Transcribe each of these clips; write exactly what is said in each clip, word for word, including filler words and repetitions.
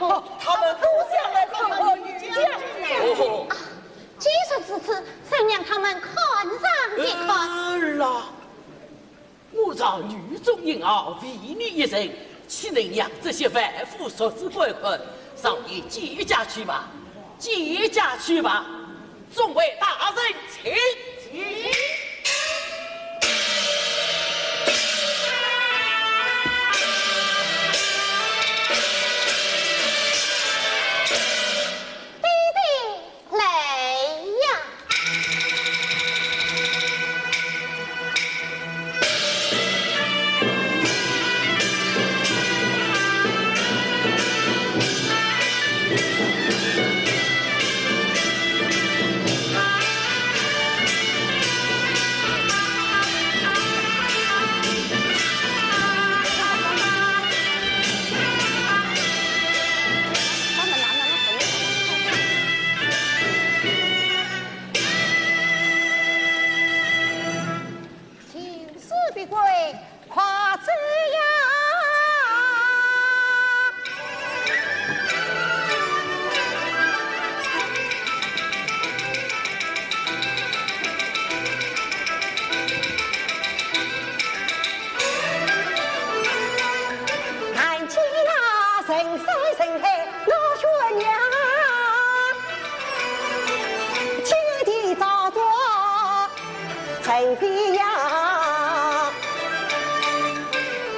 哦，他们都想来看看女将军。哦，既是如此，先让他们看上一看。呃啦，我朝女中英豪，唯你一人，岂能让这些凡夫俗子观看？让你见驾去吧，见驾去吧。众位大人，请。请。 弟弟，来呀！ 请示别贵，快走呀！ 看见那人山人海闹喧闹，九天造作成飞扬。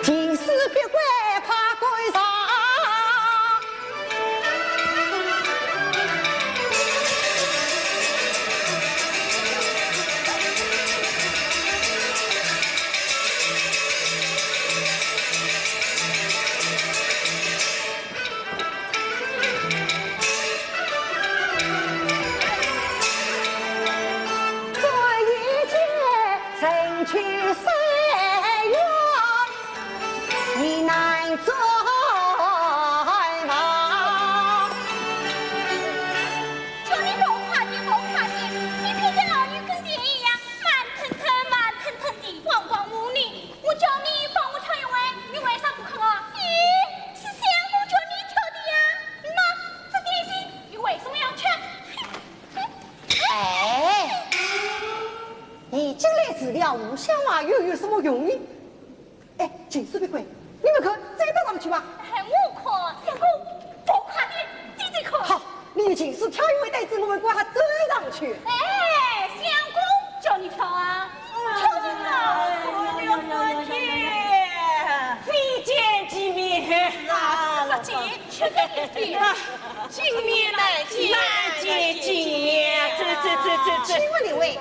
请示别贵快赶上。 转眼间人去山远，已难再望。叫你跑快点，跑快点，你偏像老牛耕田一样，慢腾腾，慢腾腾的，光光摸你。我叫你帮我挑一位，你为啥不肯啊？咦，是相公叫你挑的呀？那这点心你为什么要吃？哎，你进来治疗，互相话又有什么用呢？哎，请示别贵，你们看，再到上去吧。哎，我看，相公，跑快点，弟弟看。好，你们请示挑一位带子，我们管他走上去。哎，相公叫你挑啊？挑你啊！哎呀呀呀呀呀呀！非奸即mis啊！是不奸，却非奸。啊，今面难见，难见今面。这，这，这，这，这。请问两位，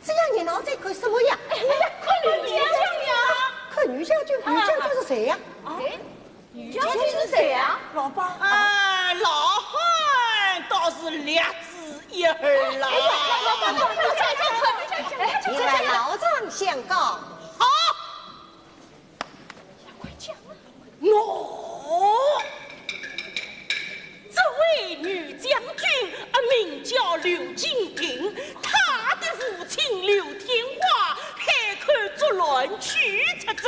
这样热闹在看什么呀？哎，看女将军呀。看女将军，女将军是谁呀？啊？哎，女将军是谁啊？老伯。啊，老汉倒是略知一二啦。哎呀，老伯，老伯，快讲，快讲，快讲。请问老丈相告。好。 快讲啊！喏，这位女将军啊，名叫刘金亭，她的父亲刘天华，海口作乱去出征，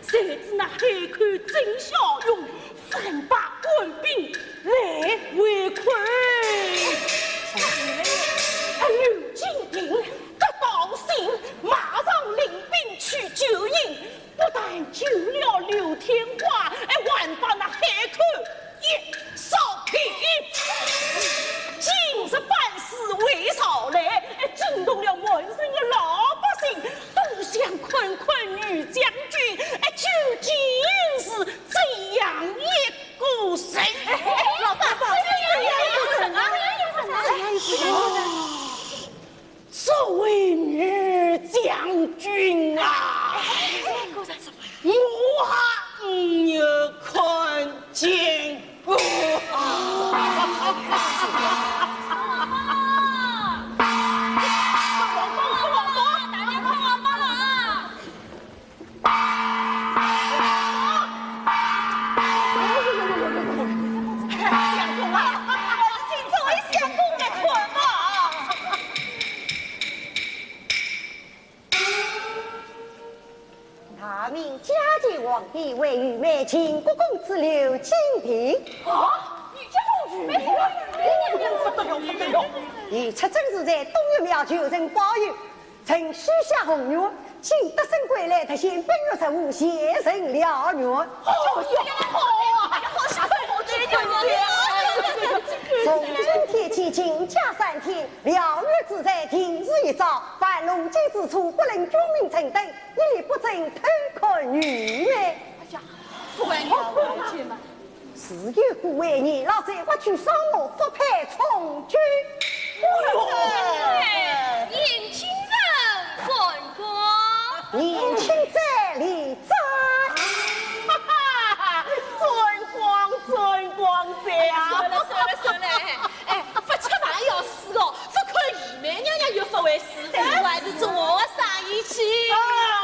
随着那海口曾孝勇反败官兵来围困。啊，刘金亭得到信，马上领兵去救援。 不但救了刘天华，哎，还把那海口一扫平。今日班师回朝来，哎，惊动了满城的老百姓，都想看看女将军，哎，究竟是怎样一个人。哎，老伯，老伯，怎样一个人啊？怎样一个人啊？ 这位女将军啊，我还没有看见过啊。相公啊，还是请这位相公来看吧。大明嘉靖皇帝为御妹靖国公主刘金亭。啊，女将不得了，不得了！现出征时在东岳庙求神保佑，曾许下宏愿，今得胜归来，特献本月十五谢神燎原。好呀，好啊，好，下次我去求求。从今天起，禁驾三天，燎原之罪，停止一朝，凡路经之处，不论军民臣等，一律不准偷看愚昧。哎呀，不管了，我去嘛。 自有古话，年老者勿娶少奴，不配从军。哎，年轻人转关。年轻者立斩。哈哈哈，转关，转关哉啊！算了，算了，算了，哎，勿吃饭要死哦，勿看愚昧娘娘又勿会死，还是做我生意去。啊，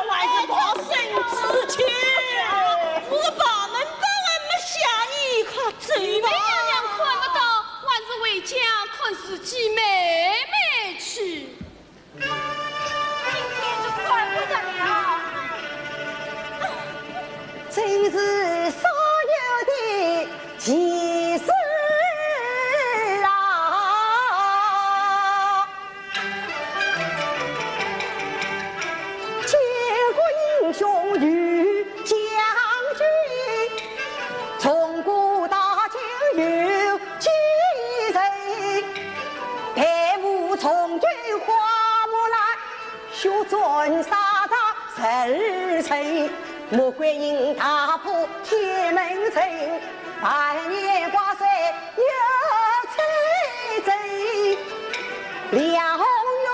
还是抱孙子去。我个旁门保还没下呢，快走吧。愚昧娘娘看不到，还是回家看自己妹妹去。今天就看不着了。真是少有的奇事啊！ 建国英雄刘将军，从古到今有几人？排舞从军花木兰，血战沙场十二人。穆桂英大破天门阵， 百年挂帅又出征，梁红月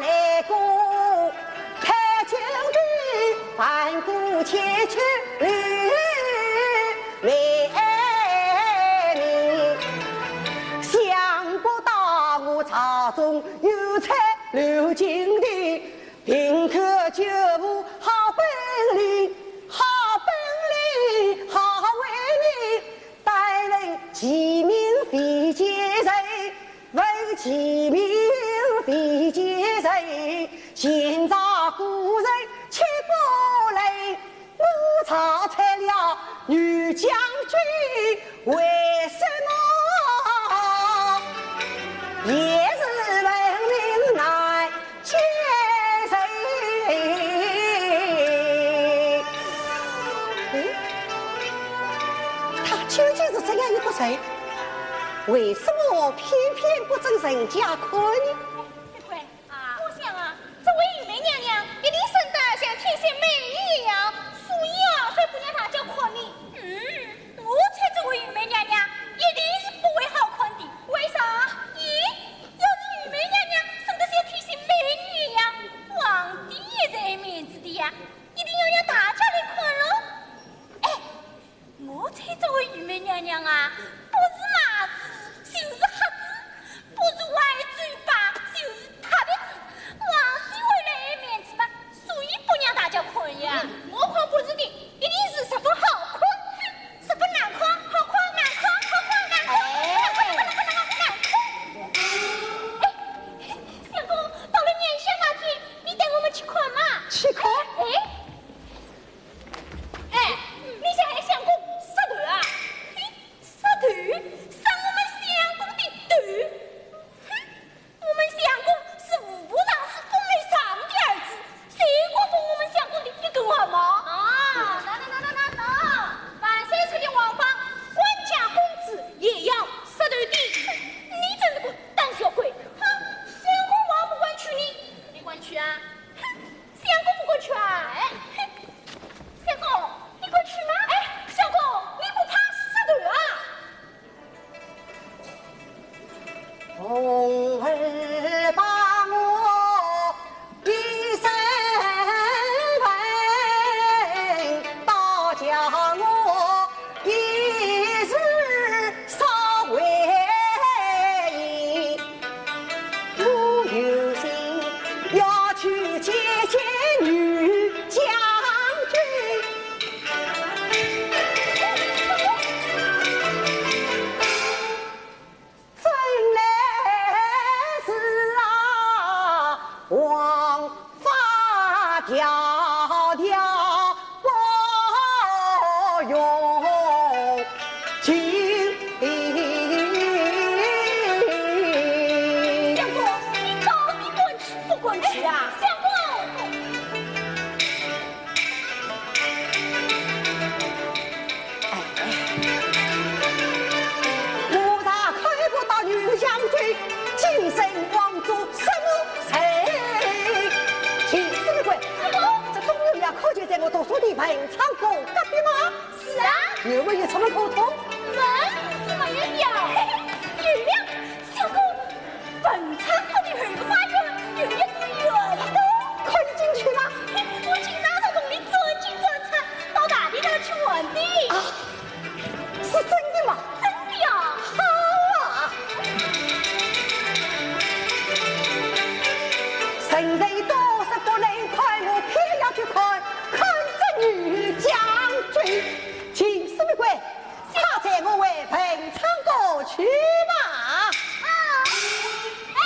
来过太清兵，盘古千秋刘备名。相国大幕朝中，有才刘金定，平口九部好本领，好本领，好威名。 但问其名非其人，问其名非其人，前朝古人岂不论？我曹操了刘将军，为什么也是闻名难 见人。嗯，他究竟是怎样一个人？为什么偏偏不准人家看呢？哎，我想啊，这位愚昧娘娘一定生得像天仙美女一样，所以啊，才不让大家看呢。嗯，我猜这位愚昧娘娘一定是不会好看的。为啥？咦， 要是愚昧娘娘生得像天仙美女一样，皇帝也是爱面子的呀，一定要让大家来看喽。哎，我猜这位愚昧娘娘啊，不是麻子，就是瞎子，不是歪嘴巴，就是塌鼻子，皇帝为了爱面子嘛，所以不让大家看呀。嗯，我看不是的，一定是十分好看。哼， 十分难看，好看，难看，好看，难看，哎，难看，难看，难看，难看。哎，相公，到了元宵那天，你带我们去看嘛。去看？哎，哎，你想害相公杀头啊？嘿，杀头？杀我们相公的头？哼！ 我们相公是五步上是风雷上的儿子，谁敢动我们相公的一根汗毛？我的文昌阁隔壁吗？是啊。有没有什么不同？门是没有了。嘿嘿，有了，相公，文昌阁的后花园有一个圆洞。可以进去吗？嘿，我经常在洞里钻进钻出，到大地上去玩的。啊，是真的吗？真的呀。好啊。人人都是不能看，我偏要去看，看这女将军。秦四面官，快随我回文昌阁去吧。啊，哎，哎。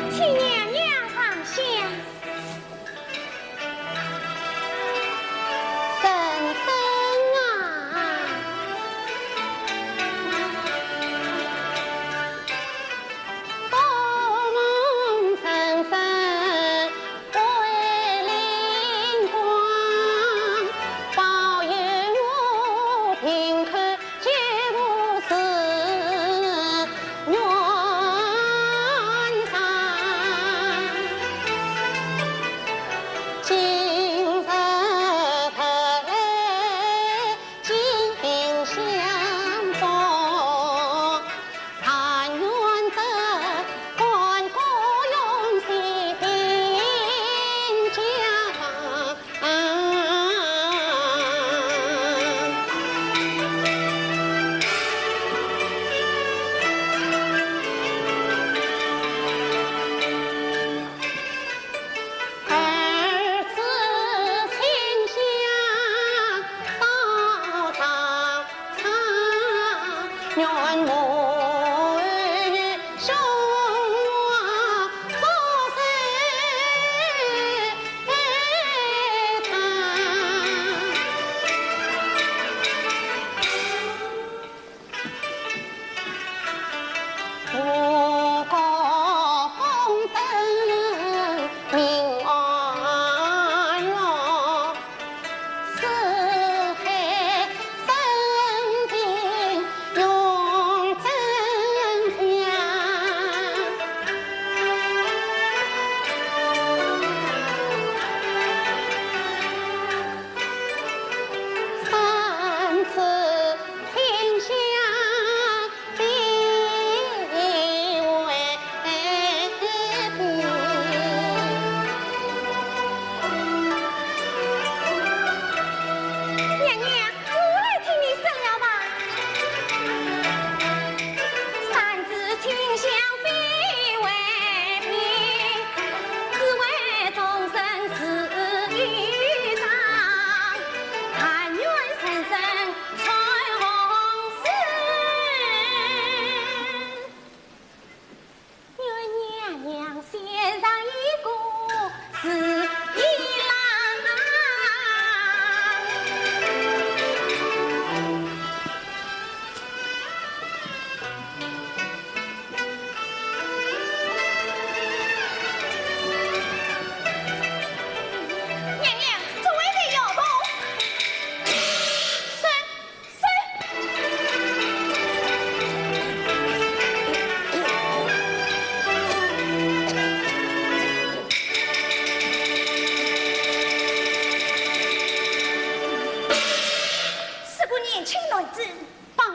请娘娘上香。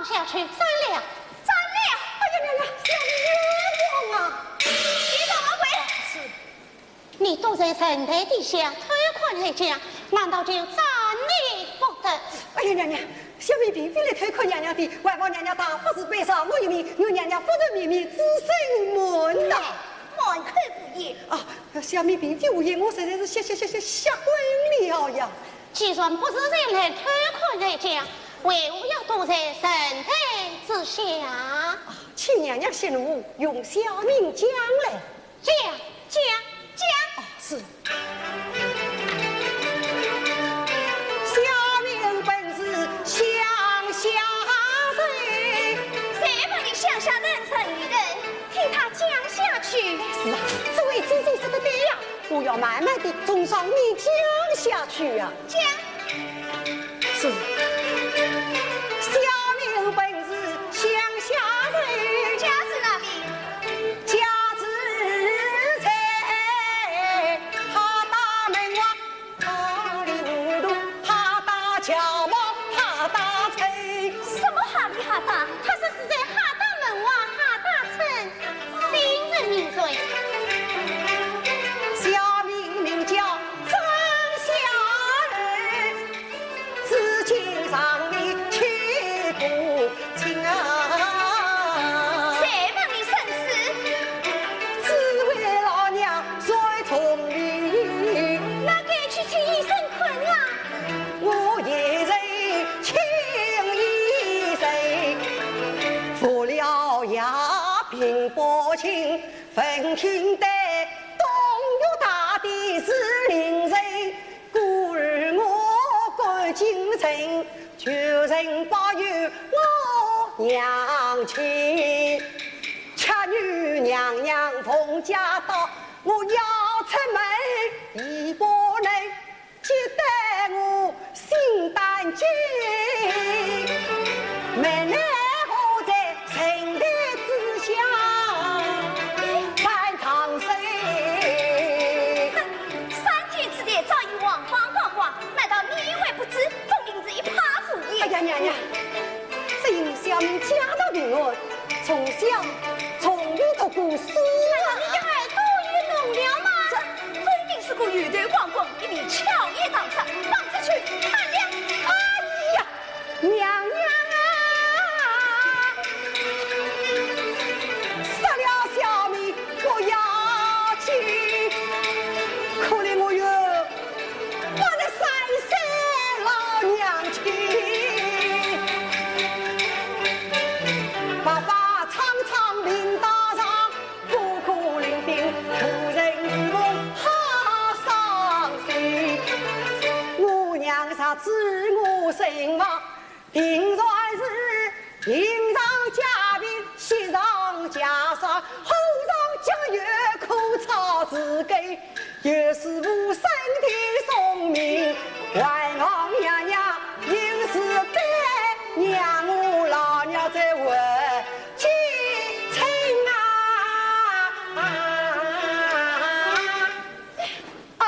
下去斩了。斩了！哎呀，娘娘，小民冤枉啊！你给我滚！是。你躲在神台底下偷看人家，难道就斩你不得？哎呀，娘娘，小民并非来偷看娘娘的，还望娘娘大发慈悲，赦我一命，愿娘娘复生面面，子孙满堂。满口胡言！啊，小民并非胡言，我实在是吓吓吓吓吓昏了呀。既然不是前来偷看人家，为何要躲在神台之下？啊，请娘娘息怒，容小民讲来。讲，讲，讲！哦，是。小民本是乡下人。谁问你乡下人人与人？听他讲下去。是啊，这位姐姐说得对呀，我要慢慢地从上面讲下去呀。讲。是。小民本是乡下人。家住哪里？家住在哈达门外。 哈里哈达桥旁哈达村。什么哈里哈达？他说是在哈达门外哈达村。新人名谁？小民名叫张小二，至今尚未娶过亲啊。谁问你身世？只为老娘最聪明。那该去请医生看啊。我一人请医生，服了药病不轻，闻听得东岳大帝是灵人，故而我赶进城，求神保佑我娘亲。恰遇娘娘奉驾到，我要出门亦不能， 急得我心胆惊，门奈何在神台之下办丧事。哼，三天之前早已黄光光光，难道你还不知？分明是一派胡言。哎呀，娘娘，只因小民家道贫寒， 从小从未读过书啊。难道你的耳朵也聋了吗？这分明是个油头光棍，一面巧言党争，绑出去判了。哎呀，娘娘啊！杀了小民不要紧，可怜我有 我是三岁老娘亲，白发苍苍病榻上，孤苦伶仃，无人侍奉好伤心。我娘若知我身亡， 定然是银上加银，锡上加锡，火上加油，苦操自己，有失我身体聪明，还望娘娘有慈悲，让我老娘再回京城啊！ 啊！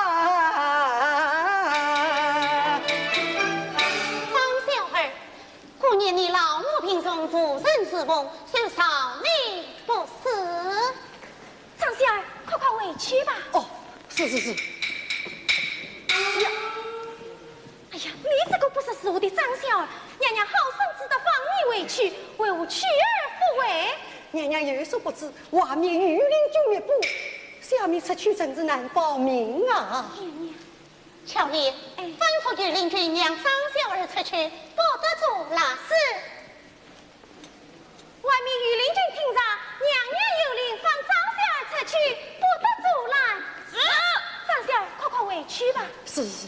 张小二，顾念你老母病重，无人侍奉，就饶你不死。张小二，快快回去吧。哦，是是是。呀，哎呀，你这个不识时务的张小二，娘娘好生之德放你回去，为何去而复回？娘娘有所不知，外面御林军密布， 小民出去真是难保命啊！娘娘。巧莲，哎。吩咐御林军让张小二出去，不得阻拦。是。外面御林军听着，娘娘有令，放张小二出去，不得阻拦。是。张小二，快快回去吧。是，是。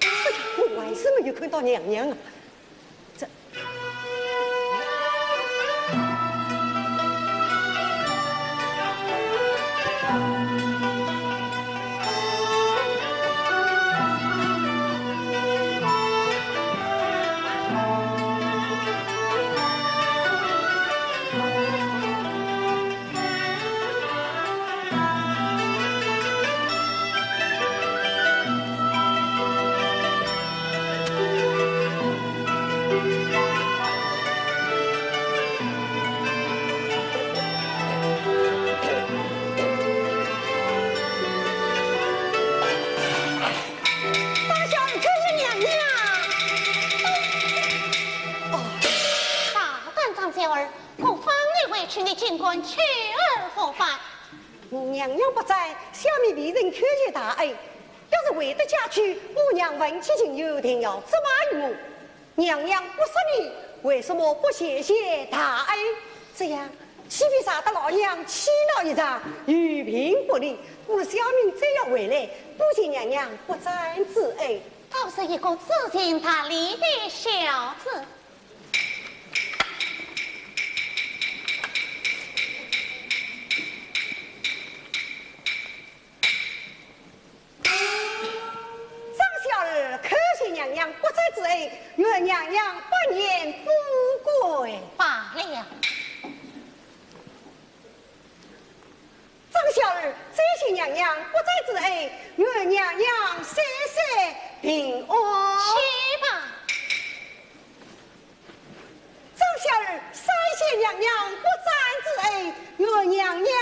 哎呀，我还是没有看到娘娘啊！这竟敢去而复返。娘娘不在，小民未曾叩谢大恩。要是回得家去，我娘问起情由，定要责骂于我。娘娘不说理，为什么不谢谢大恩？这样，岂非惹得老娘气恼一场，有病不离？不如小民再要回来，补谢娘娘不斩之恩。倒是一个知情达理的孝子。 张小二叩谢娘娘不斩之恩，愿娘娘百年富贵。罢了。张小二再谢娘娘不斩之恩，愿娘娘岁岁平安。去吧。 张小二三谢娘娘不斩之恩，愿娘娘，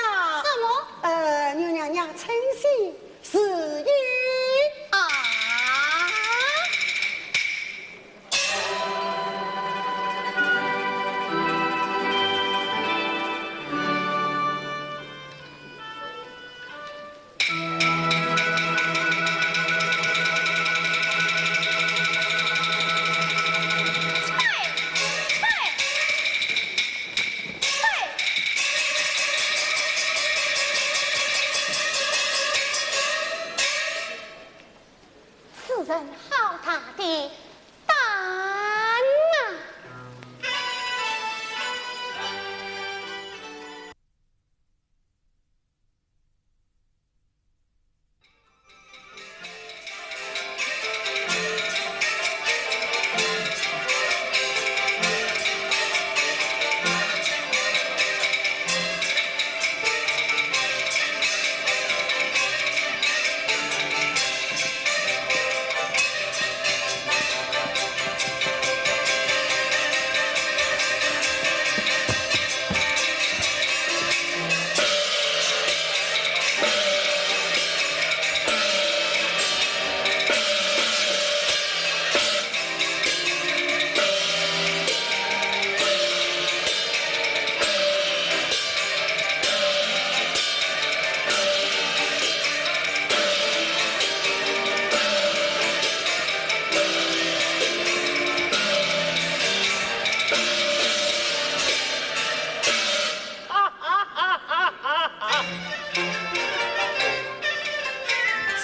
什么？呃，愿娘娘称心如意。啊！ 此人好大的胆啊！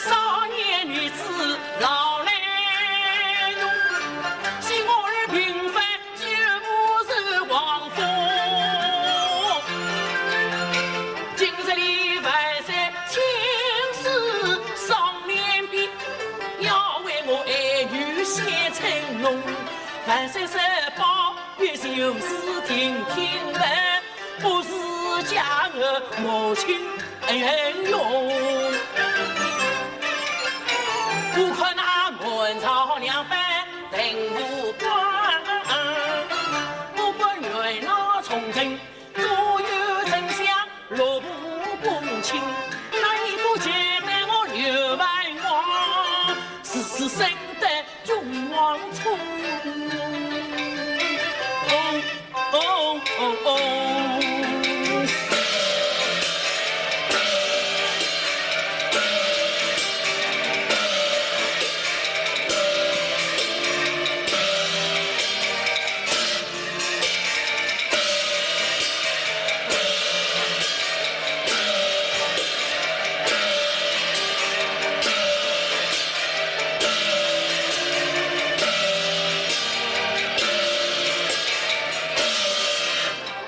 少年女子劳碌用，妻我儿平分，举目如黄昏。今日里万岁亲赐双连鞭，要为我爱女显春容。万岁圣保， 有事定听闻，不是假儿母亲恩用。我看那满朝两班文武官，不管元老重臣，左右丞相，落步公卿，哪一个及得我刘文华？时时生得 众望冲。哦，哦，哦，哦。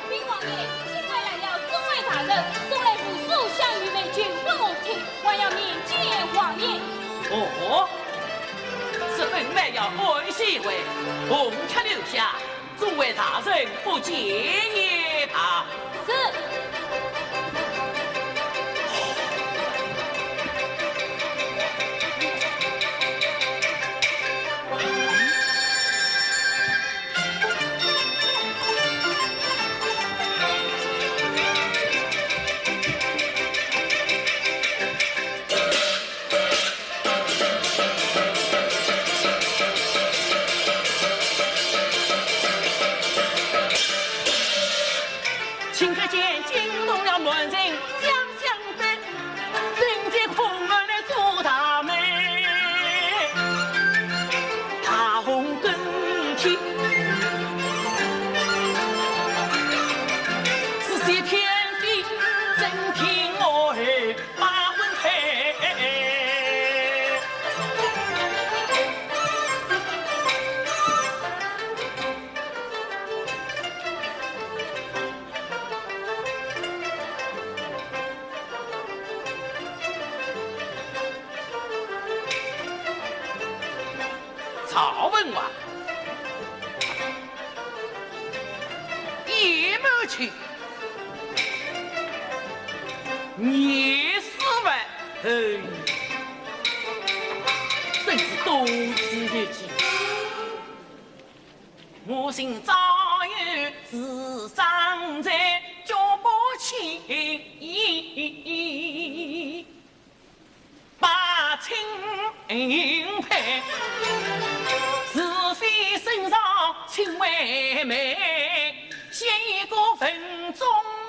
禀王爷，今晚来了众位大臣，送来无数香与美酒分我品，还要面见王爷。哦，这本来要安歇一会，红客留下， 众位大臣不见也罢。是。去。廿四万，嘿，真是多此一举。我心早有主张在脚步前，把亲配，是非身上亲为媒，选一个文中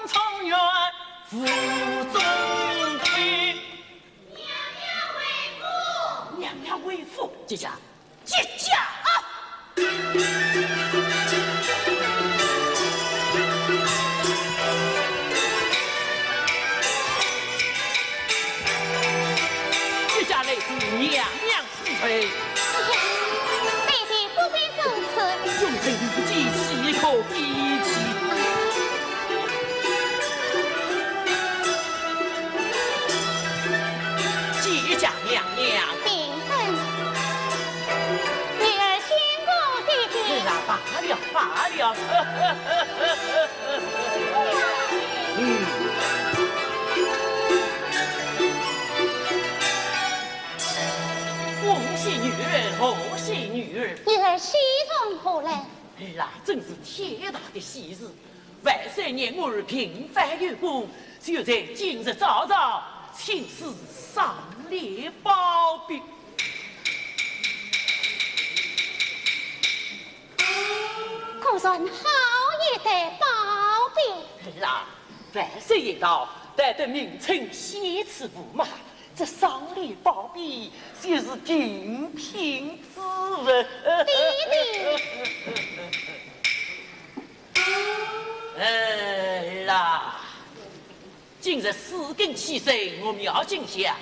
状元，府中推。 娘娘回府。娘娘回府。接驾。接驾啊！接驾来见娘娘。 是谁？弟弟不必如此。容臣愚见，岂可非礼。谢谢娘娘。平身。女儿见过爹爹。那罢了，罢了。 嗯。恭喜女儿，贺喜女儿。女儿喜从何来？儿啊，真是天大的喜事！万岁念我儿平反有功，就在今日早朝亲赐赏脸褒姒。 果然好一对褒姒。儿啊，万岁言道，待得名臣先赐驸马，这赏脸褒姒就是顶品之物。爹爹。儿啊， 今日四更起身，我庙进香，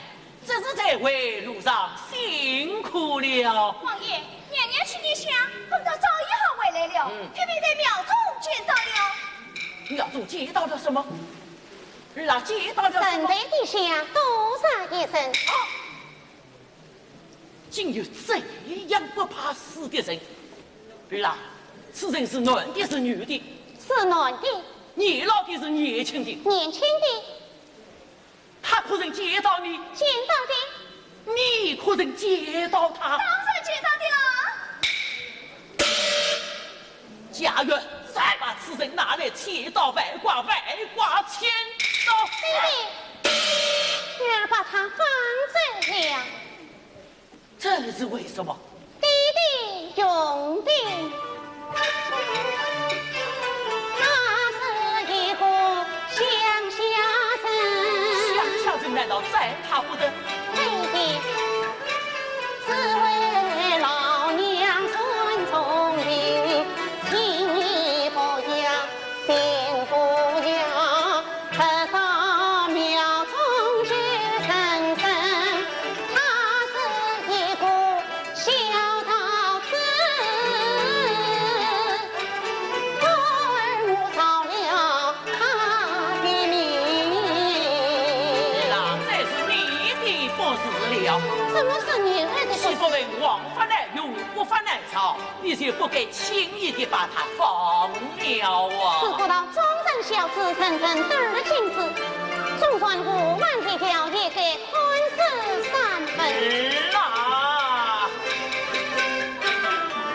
这是在回路上辛苦了。王爷，娘娘去拈香，等到早已好回来了，嗯。偏偏在庙中见到了。庙中见到了什么？儿啊，见到了什么？臣陪殿下多说一声。啊！ 竟有这样不怕死的人。儿啊，此人是男的是女的？是男的。年老的是年轻的？年轻的。他可曾见到你？见到的。你可曾见到他？当然见到的了。 家院，再把此人拿来千刀万剐，万剐千刀。爹爹，女儿把他放走了。这是为什么？爹爹用兵。他是一个乡下人。乡下人难道宰他不得？爹爹， 只为老娘孙重病，请你不要，请不要，快到庙中去问问，他是一个孝道子，故而我造了 他的名。那这是你的不是了。怎么是女儿的不是？岂不闻王法难容，国法难饶，你就不该轻易地把他放了啊。只不道中人孝子，人人得而敬之，纵然无万一条，也该 看此山门。儿啊，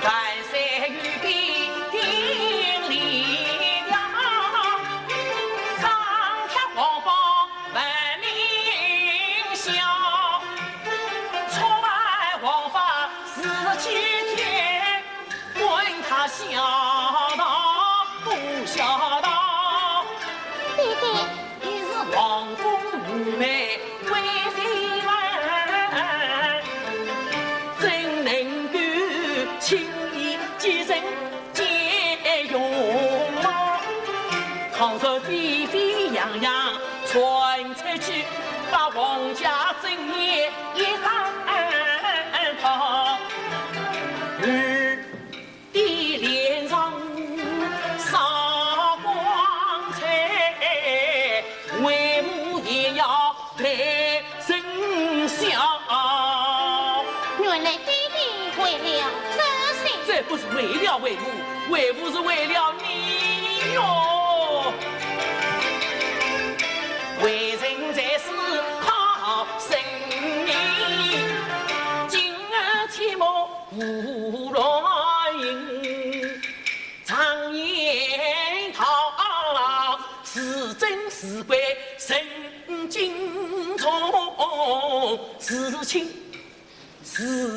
万岁御笔定立了，上贴皇榜万民晓，出卖王法是欺天。 管他孝道不孝道。爹爹。你是王封御妹贵妃儿，怎能够轻易继承姐容貌？倘若飞飞扬扬传出去，把王家尊严一旦泡。儿 的脸上扫光彩，为母也要来生笑。原来爹爹为了这些。这不是为了为母，为母是为了你哟。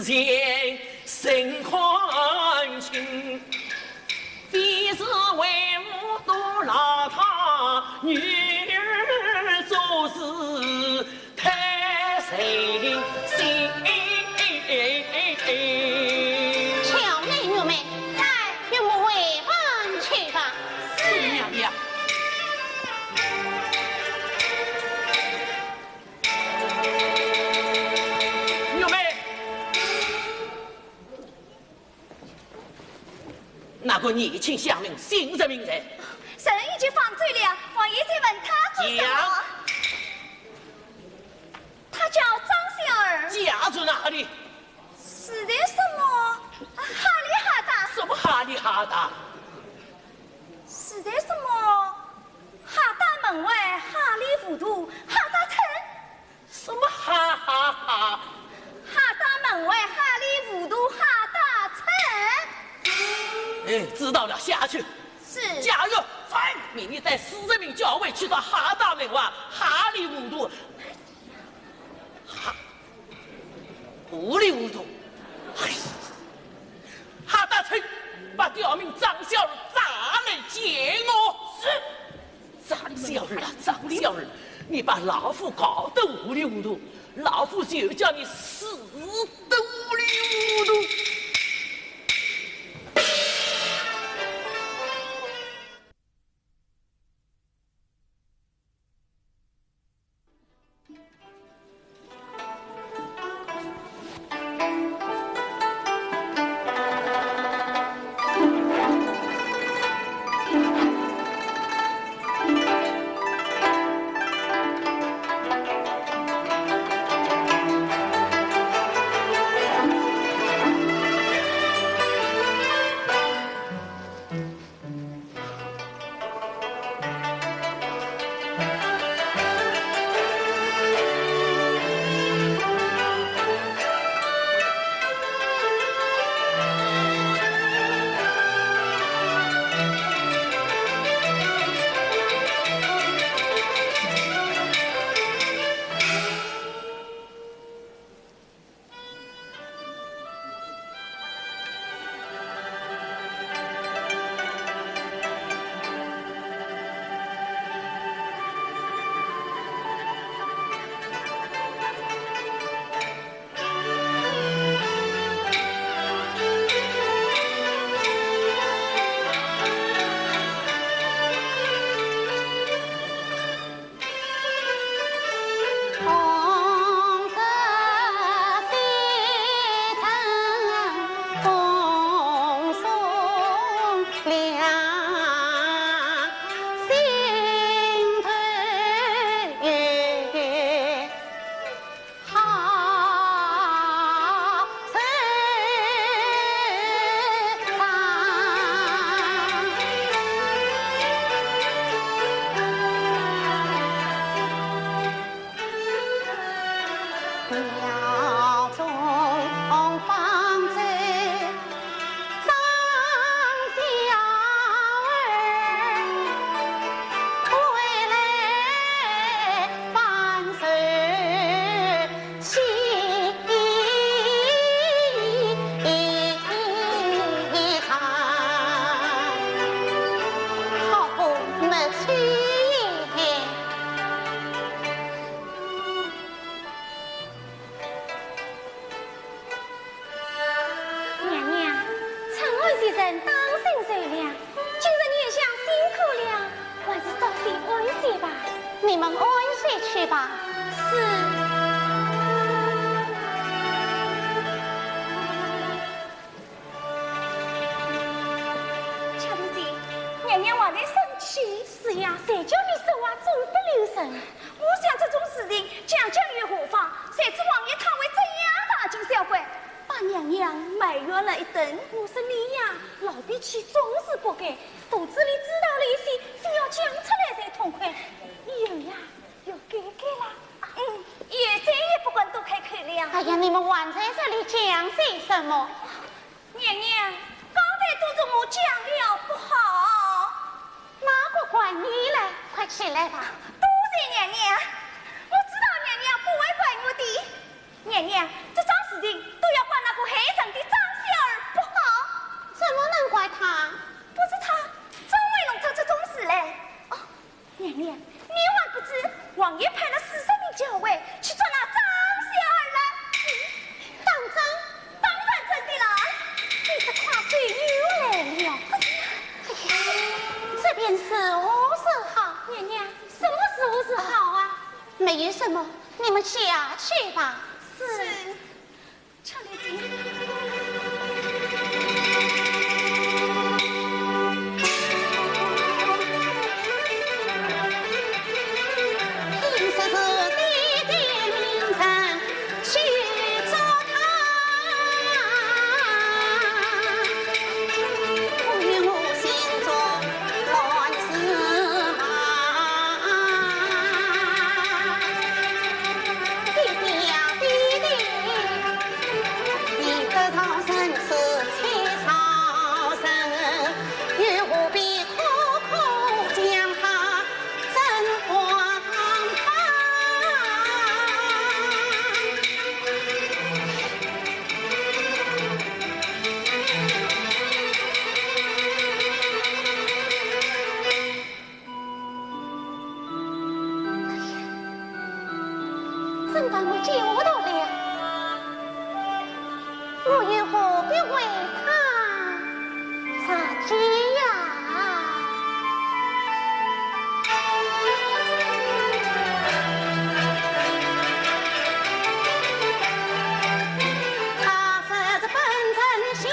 先生看清，非是为母多劳他，女儿做事太任性。巧女玉梅，在，与我回房去吧。是，娘娘。 玉梅，那个年轻乡民姓甚名谁？人已经放走了，王爷在问他做什么？讲。他叫张小二。家住哪里？住在什么哈里哈达？什么哈里哈达？住在什么哈达门外哈里糊涂哈达村？ 什么哈哈哈？哈达门外哈里糊涂哈达村。哎，知道了，下去。是。家人，传命令带四十名校尉去到哈达门外哈里糊涂。哈，糊里糊涂。哎，哈达村，把刁民张小二抓来见我。是。 张小二啊，张小二，你把老夫搞得糊里糊涂，老夫就叫你死得糊里糊涂。娘娘，春寒时节当心受凉，今日娘娘辛苦了，还是早些安歇吧。你们安歇去吧。是。 巧姐姐，娘娘还在生气？是呀，谁叫你说话总不留神？我想这种事情讲讲又何妨？谁知王爷他会这样大惊小怪，把娘娘埋怨了一顿。我说你呀，老脾气总是不改，肚子里知道了一些，非要讲出来才痛快。以后呀， 要改改啦。嗯，以后再也不敢多开口了。哎呀，你们还在这里讲些什么？娘娘，刚才都是我讲了不好。哪个管你嘞？快起来吧。多谢娘娘，我知道娘娘不会怪我的。娘娘，这桩事情都要怪那个么，你们下去吧。是。请你进。听说是你的名人去捉他，我心中乱似麻。 爹爹呀，爹爹，你得饶人处且饶人，又何必苦苦将他真还吧？ 真把我救到了，我又何必为他着急呀？他是本城乡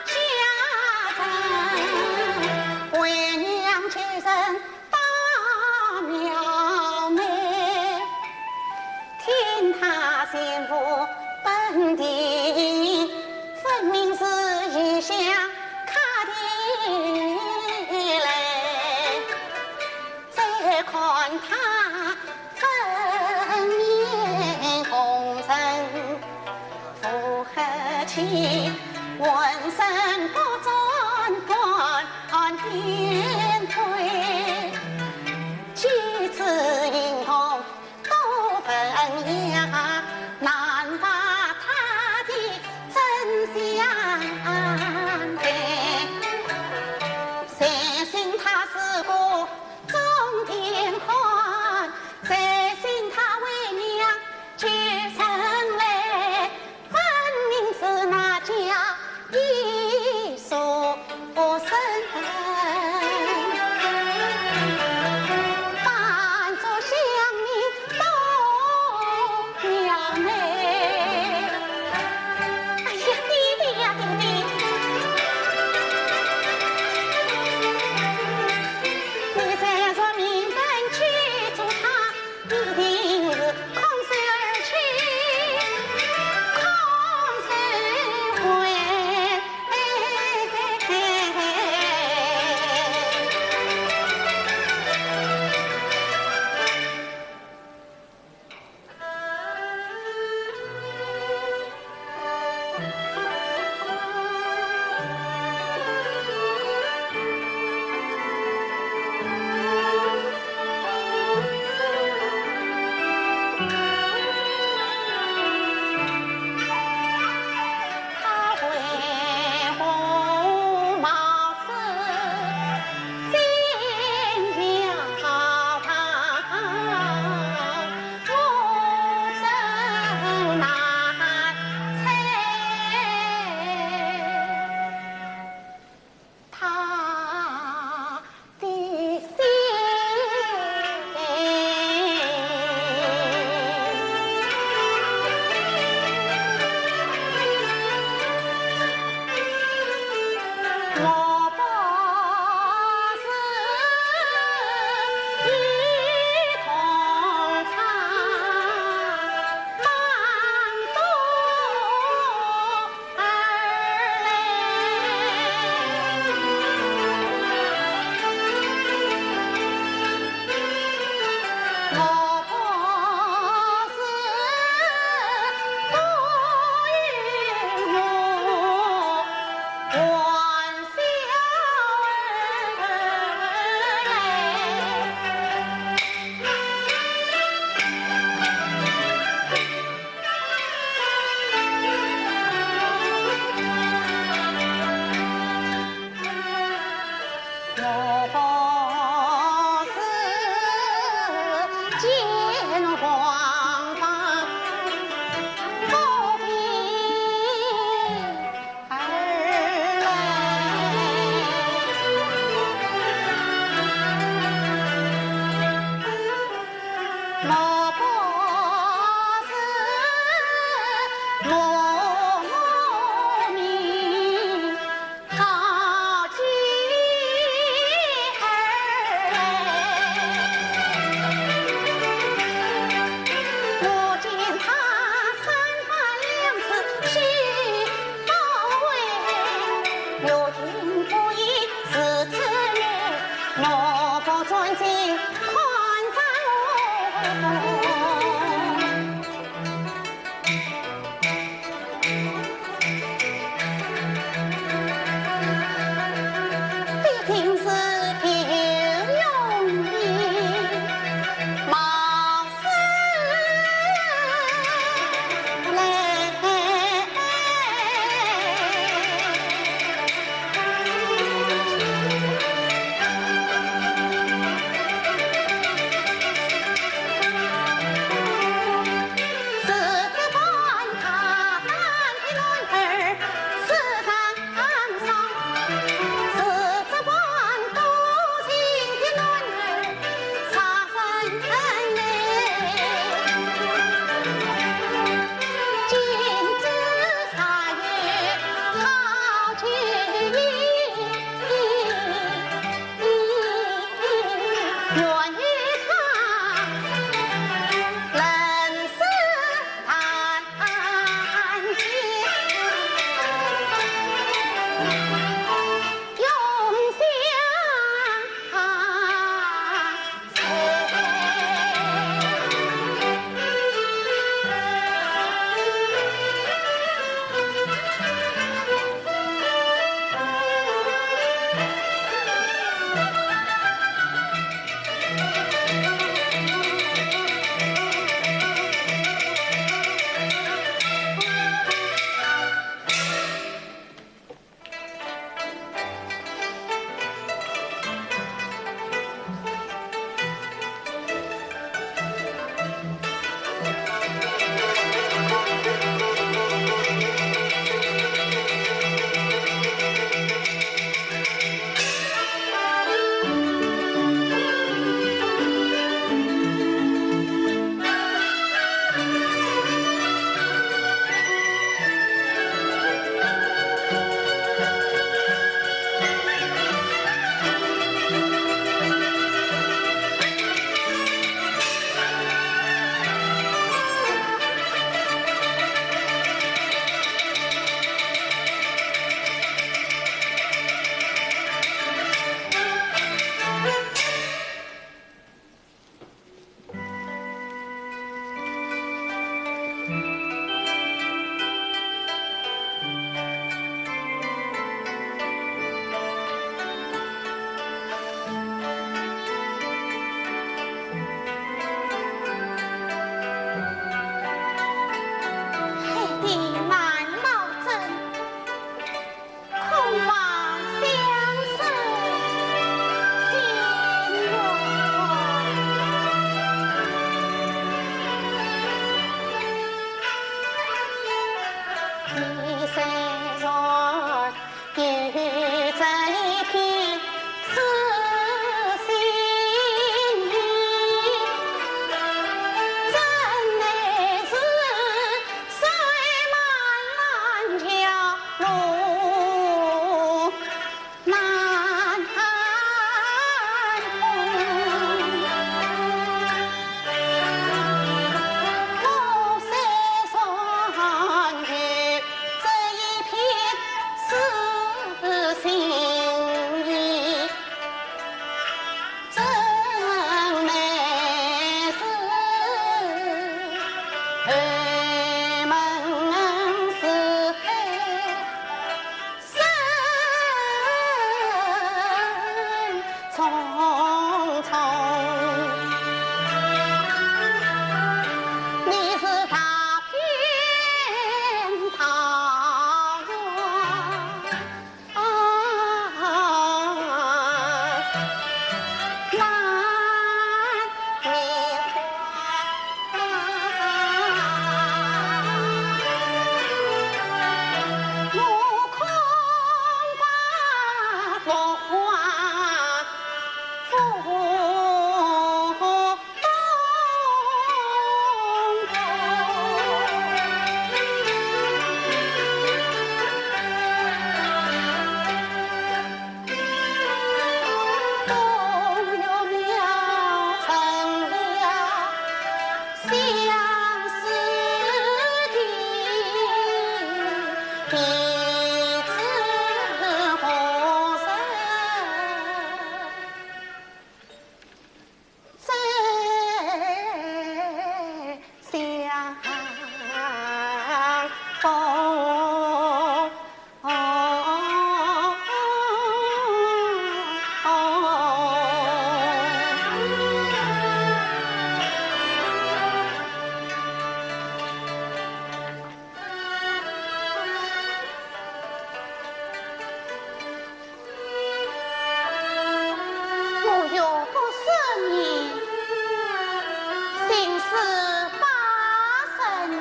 下人，为娘救人到庙内，听他前赴本地，分明是异乡客的来。再看他粉面红唇， 复合起浑身各种各样的腿，举止行动都文雅，难把他的真相辨。谁信他是个中年汉，谁信他为娘救人来， 分明是那家一所生，扮作乡民到庙内。哎呀，爹爹呀，爹爹！你再说名人去捉他， 一定是空手而去，空手回。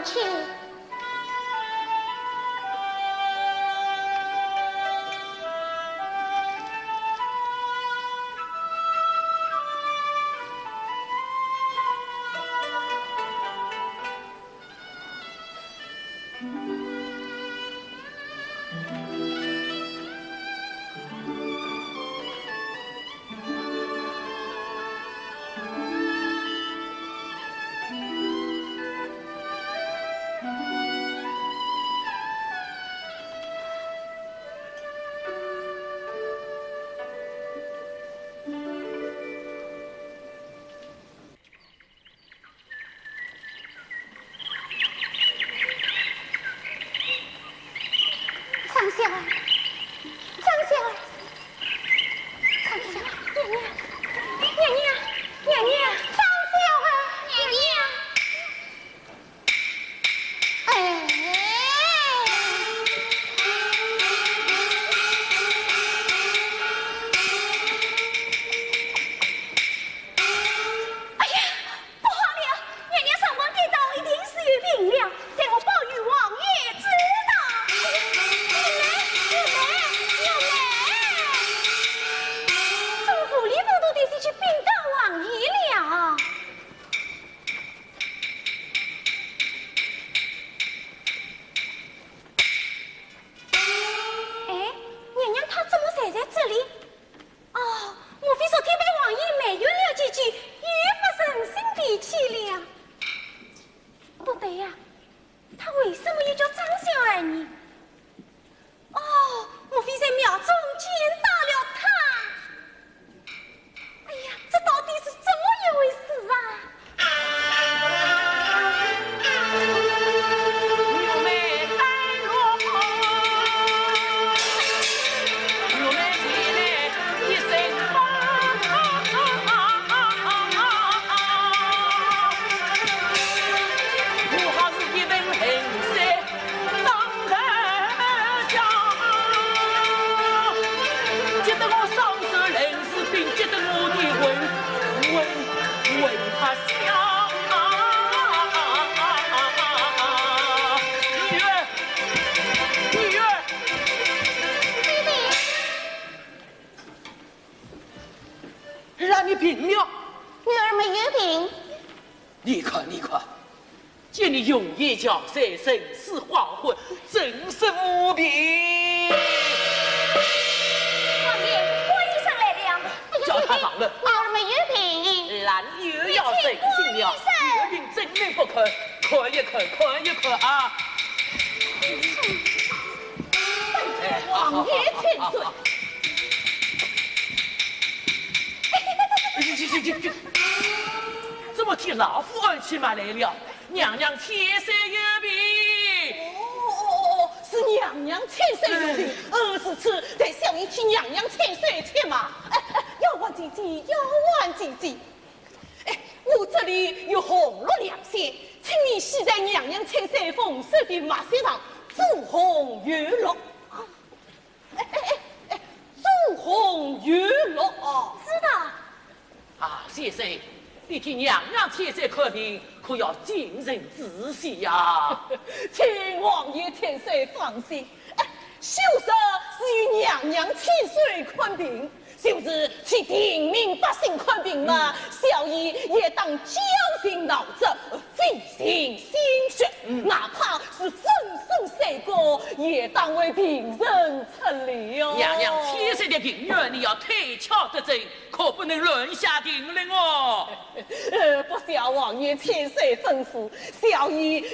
去。张小二，张小二，张小二，娘娘，娘娘，娘娘，张小二，娘娘。 哎。哎呀，不好了，娘娘上房跌倒，一定是有病了，待我报与王爷知道。哎呀，有媒，有媒，有媒！这无礼无度的事去禀告王爷了。 哎，娘娘她怎么才在这里？哦，莫非昨天被王爷埋怨了几句，又发生新脾气了？不对呀，她为什么又叫张小二呢？ 哦，莫非在庙中见到了他？哎呀，这到底是怎么一回事啊？ 急得我双手冷如冰，急得我的魂魂魂怕吓。女儿，女儿，妹妹，儿啊，你病了？女儿没有病。 你看，你看，见你容颜憔悴，神思恍惚，真是无病。王爷，郭医生来了。叫他上来。女儿没有病。兰又要神经了，有病怎能不看？看一看，看一看啊！哎，好，好，王爷千岁。好，好，好。 哎，这，这，这，这，怎么替老夫儿去骂来了？娘娘千岁有病。哦，哦，哦，是娘娘千岁有病。嗯。呃，如此，待小医替娘娘千岁去骂。哎，哎，丫鬟姐姐，丫鬟姐姐。哎，我这里有红络良仙，请你先在娘娘千岁凤首的脉息上注红油络。啊。 哎，哎，哎，哎，注红油络哦。知道。啊，先生，你替娘娘千岁看病，可要谨慎仔细呀。请王爷千岁放心，哎，休说是与娘娘千岁看病， 就是替平民百姓看病嘛，嗯。小医也当绞尽脑汁，费尽心血，嗯。哪怕是粉身碎骨，也当为病人出力哦。娘娘千岁的病源，你要推敲得真，可不能乱下定论哦。呃，不消王爷千岁吩咐，小医有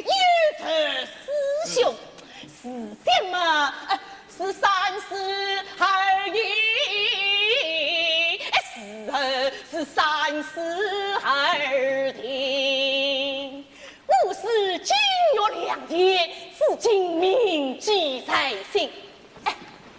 事师兄。嗯。 是什么？呃，是三思而一，呃，是，呃，是三思而定。我是金玉良言，至今铭记在心。哎，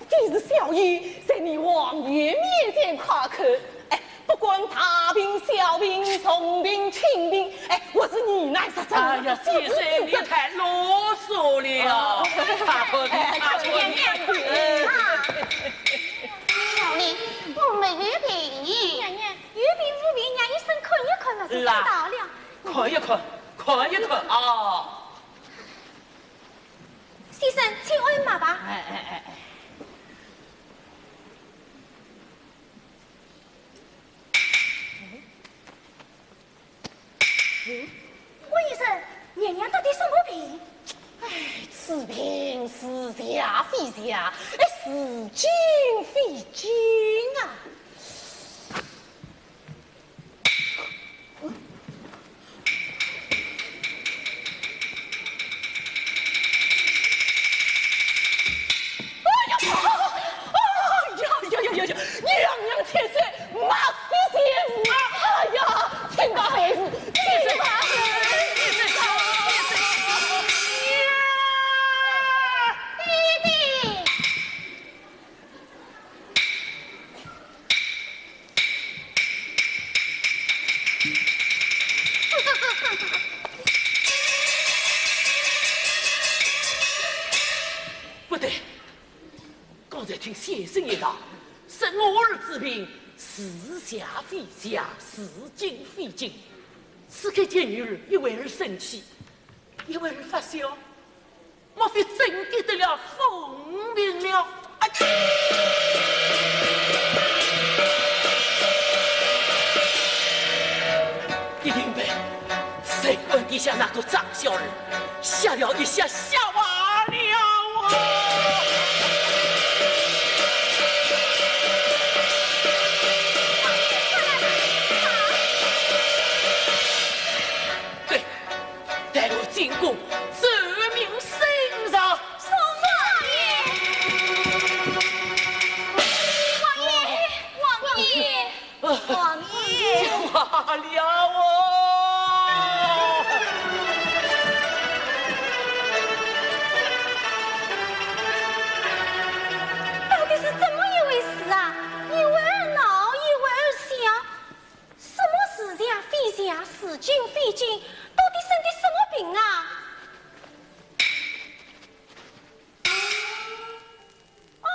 今日小医在你王爷面前开口，哎， 不管大病小病、重病轻病，哎，我是疑难杂症，哎呀，我是先生，你太啰嗦了。哦。快看病，快看病。哎，娘娘，快看病啊！小医，我没有病。娘娘，有病无病，让医生看一看嘛，就知道了。看一看，看一看啊。医生，请按脉吧。哎哎哎哎。嗯，温医生，娘娘到底什么病？哎，此病似邪非邪，哎，似精非精啊！ 哎呀，哎呀呀呀呀！娘娘千岁，末世邪妇啊！哎呀，请大夫，请大夫，请大夫！爹爹！ 不对，刚才听先生一道，说我儿之病似邪非邪，似精非精。此刻见女儿，一会儿生气，一会儿发笑， 莫非真的得了疯病了？哎，一定被神官底下那个张小二吓了一吓，吓坏了啊！ 对，待我进宫奏明圣上。是，王爷。王爷，王爷，王爷。坏了哦！到底是怎么一回事啊？一会儿闹，一会儿笑。 什么似邪非邪，似精非精，到底生的什么病啊？哦！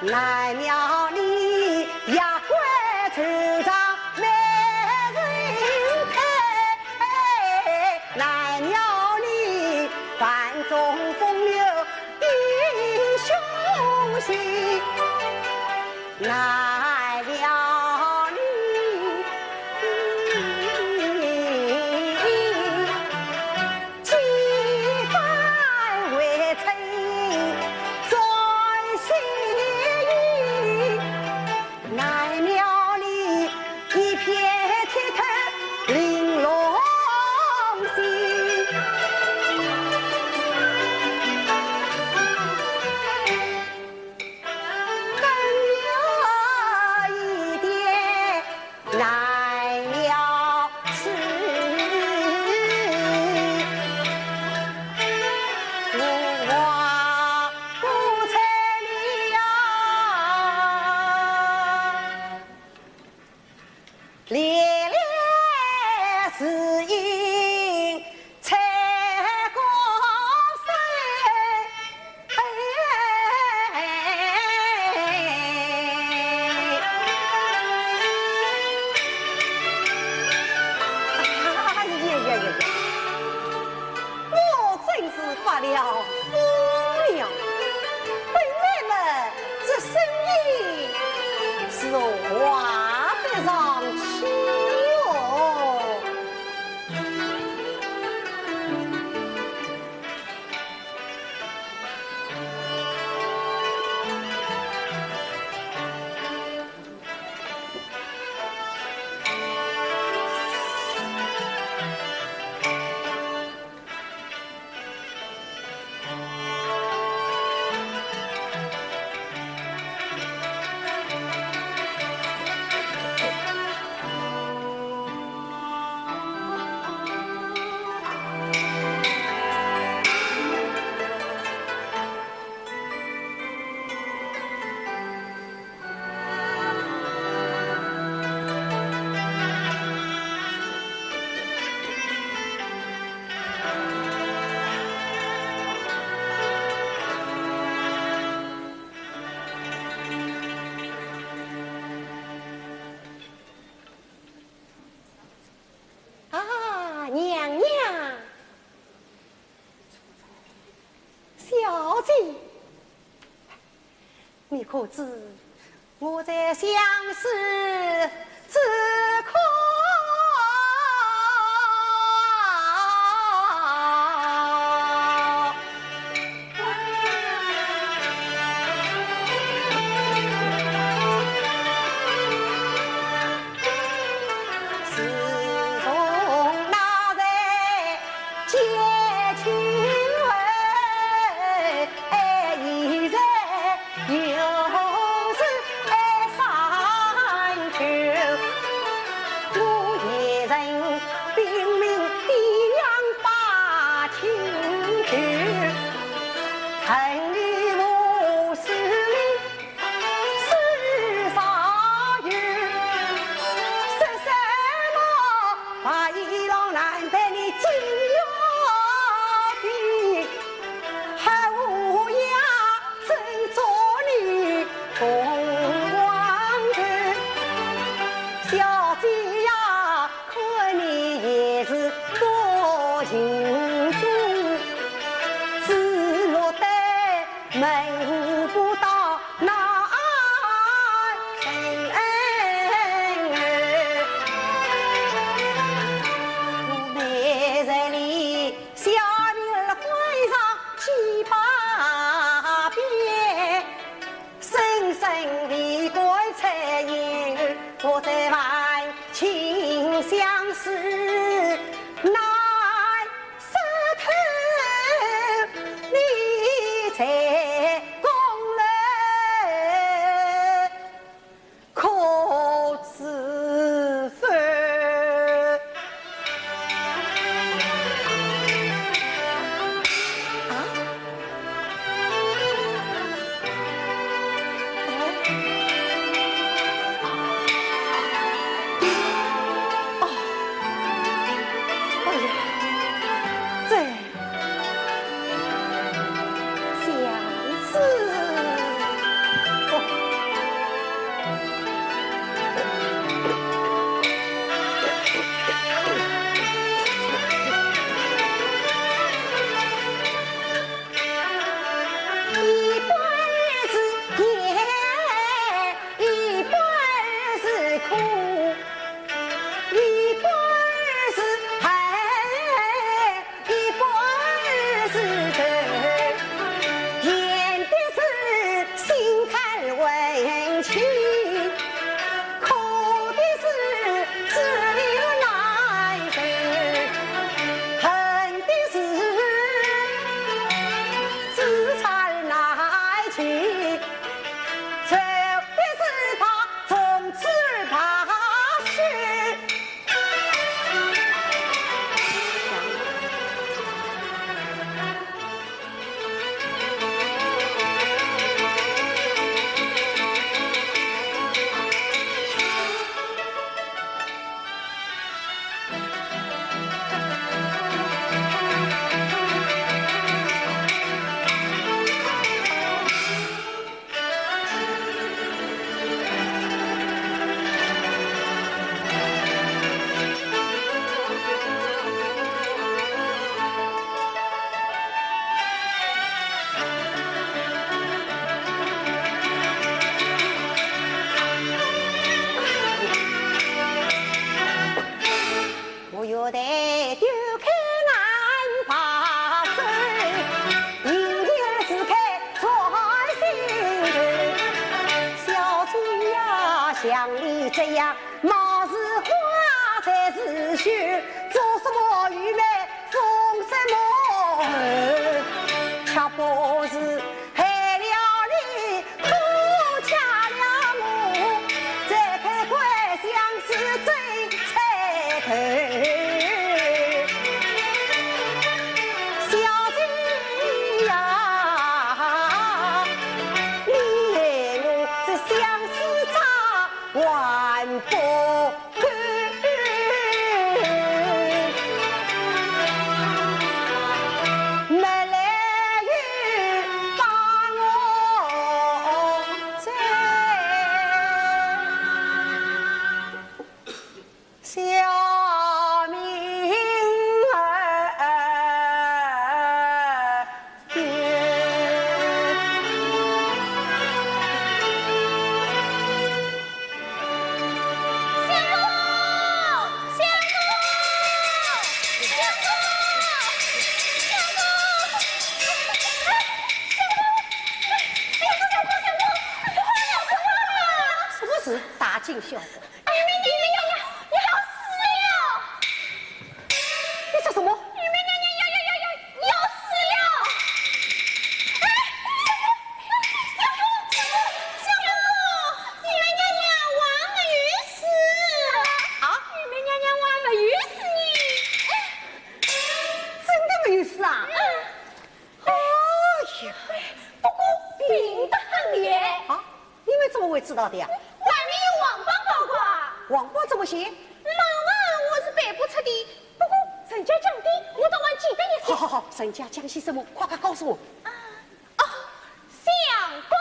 难料你夜归愁肠美人开，难料你万种风流英雄心，难料你。几番未曾转心意，难料你一片铁头玲珑心。更有一点 难料此，我不睬你呀。恋恋是因 采萍山。哎呀呀呀呀！我真是发了疯了！本来嘛，这生意是划得上去哦。 啊，娘娘，小姐，你可知我在相思之苦？像你这样貌似花才是秀，做什么愚昧，疯什么？却不是害了你，苦嫁了我，这个怪相思最猜头。小姐呀，你害我这相思债 还不够，没来由把我再下命儿。 相公，相公，相公，相公，相公，相公，相公，不好了，不好了！什么事？大惊小怪。 哎，你，你，你，你，你要死了！你说什么？玉梅娘娘要，要，要，要，要死了！哎，相公，相公，相公，相公，玉梅娘娘还没有死。啊？玉梅娘娘还没有死呢。哎。真的没有死啊？嗯。 哎呀，不过病得很厉害。啊，你们怎么会知道的呀？外面有皇榜报告啊。皇榜怎么写？马上我是背不出的，不过人家讲的，我倒还记得一些。好，好，好，人家讲些什么？快快告诉我。啊，哦，相公。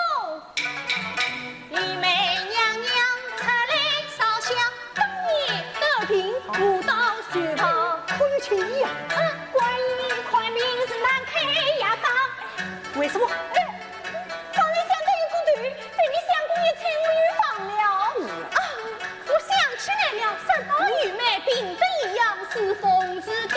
玉梅娘娘出来烧香，冬眠得病，舞刀随跑。好有情义啊！嗯，观音看病是难开药方。为什么？哎，方才想到一个头，被你相公一猜，我又忘了。啊，我想起来了，说到玉梅病得异样，似疯似癫。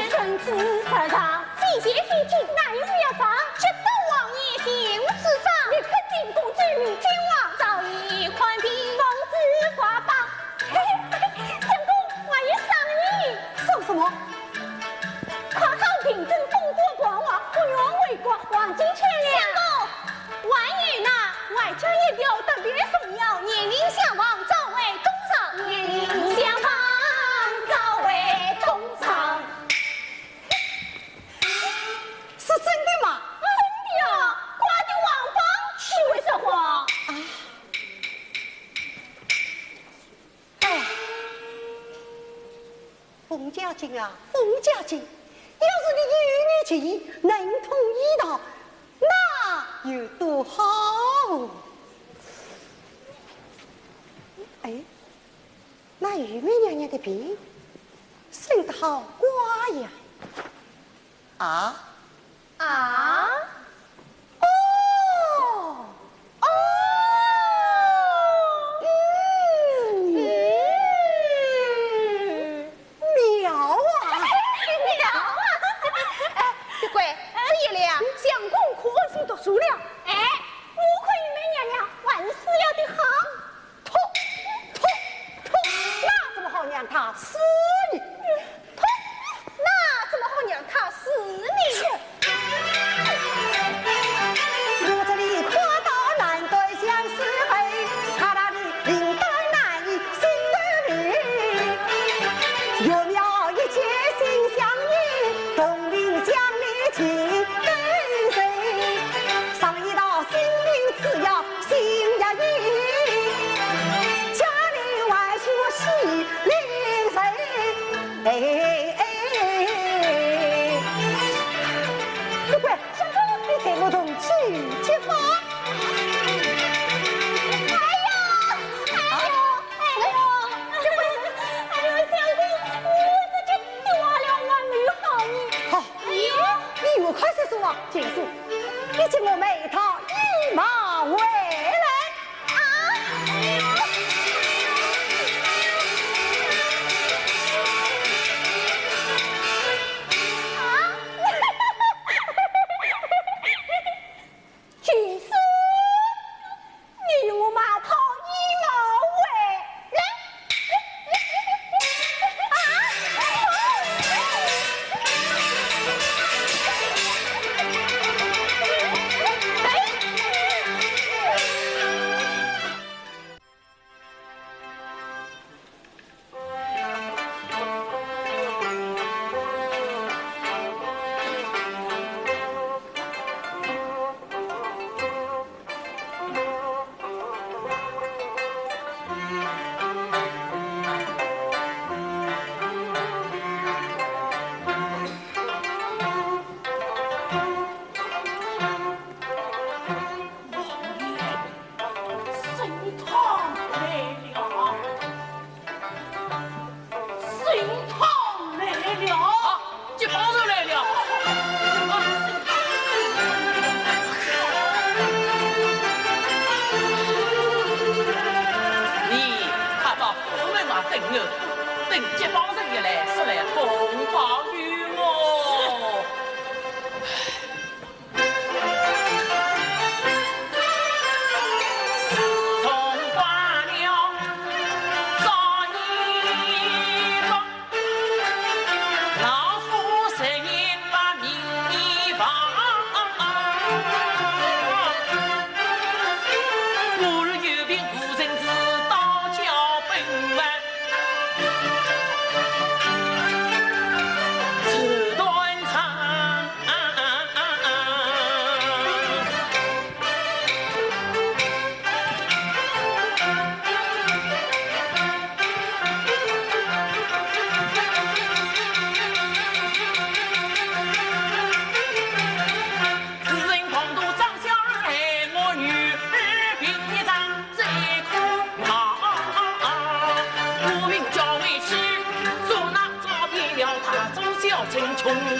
身子发烫， 非邪非精，难用药方。急得王爷前无此方，立刻进宫奏明君王。早已看病，奉旨挂榜。嘿嘿，相公，还有赏你。赏什么？快好凭证，封官榜上，不愿为国，黄金千两。相公，还有那外加一条特别重要，年龄相仿，早为东床。年龄相仿，早为东床。 是真的吗？真的啊，挂的皇榜岂会说谎？啊，哎，封家金啊，封家金，要是你有你情，能通医道，那有多好！哎，那玉梅娘娘的病，生得好怪呀！ 啊？啊？哦，哦，嗯，嗯，妙啊！妙啊！哎，德贵，这一来啊，相公可安心读书了。哎，我看玉梅娘娘还是死了的好。 呸！呸！呸！那怎么好让她死呢？呸！那怎么好让她死呢？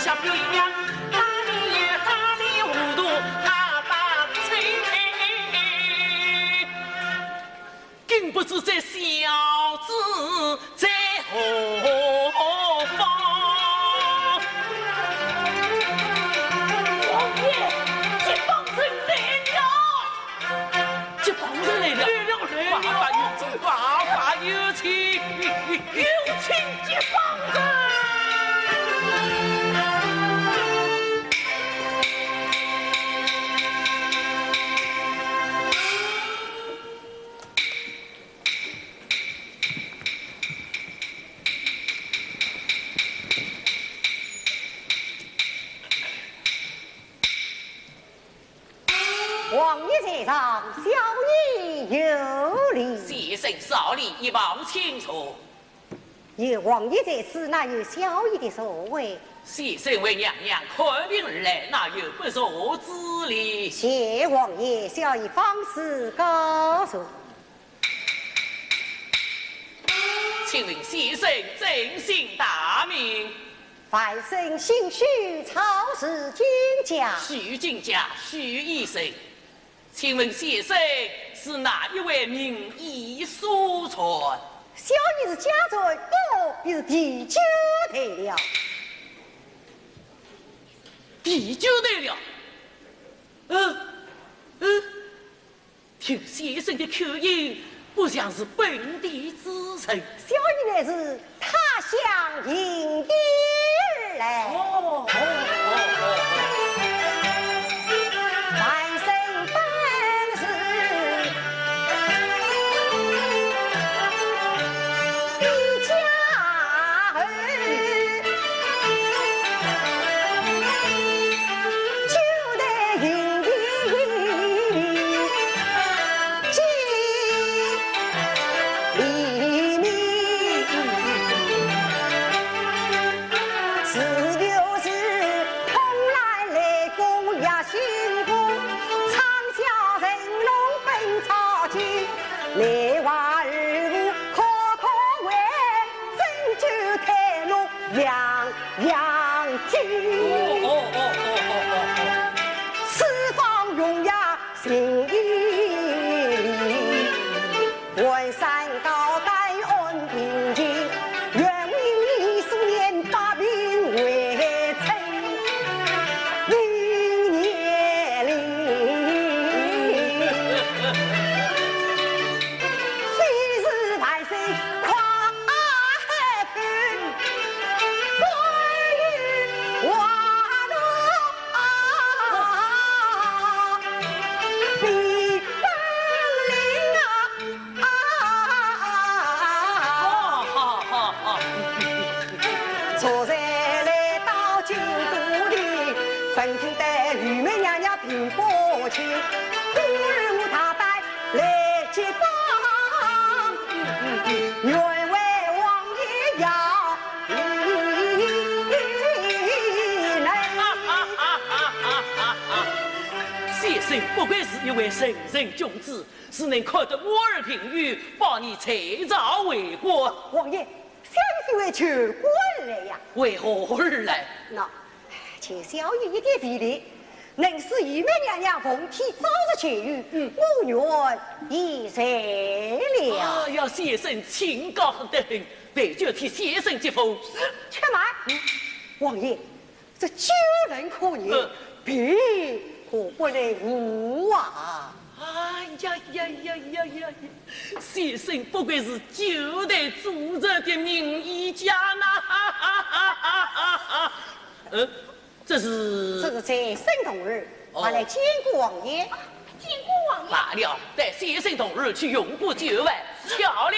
小表娘，哪里有哪里糊涂，他把吹。 竟不知这小子在何方。王爷，这帮人来了。这帮人来了。来了，来了。快快有请，快快有请。有请这帮人。 王爷在上，小爷有礼。先生少礼，一旁请坐。有王爷在此，哪有小爷的座位？先生为娘娘看病而来，哪有不坐之理？谢王爷，小爷方始告坐。 请问先生尊姓大名？范生，姓许，草字金家。许金家，许医生，请问先生是哪一位名医所传？小爷是家传，我已是第九代了。第九代了？呃，呃， 听先生的口音，不像是本地之人。小爷乃是他乡行的而来。哦，哦，哦，哦，哦。范生本是一家儿，九代行的 金陵，自幼是潼关来攻也兴功，闯下神龙本草经，内外二部可可为，拯救退路样样精。哦，哦，哦，哦，哦，哦。四方荣耀 心里，万山高台安平静，愿以数年百病为称，明年里。虽是万岁快 好，好，好，好。昨日来到金都里，闻听得御妹娘娘病不轻，故而我大胆 来接风，愿为王爷摇旗来。先生不愧是一位圣人君子，是能看得我儿病愈，保你在朝为官。王爷， 小爷是为求官来呀。为何而来？那，请小爷一点费力，能使御妹娘娘凤体早日痊愈，嗯。我愿已遂了。哎呀，先生清高得很，待奴替先生接风。且慢，王爷， 这酒能可饮，嗯。病可不能误啊！哎呀呀呀呀呀呀！先生不愧是九代祖传的名医家呐！哈哈哈哈哈哈！呃，这是？这是宰相童儿，哦。快来见过王爷。啊，见过王爷。罢了，待先生童儿去用过酒来。巧了。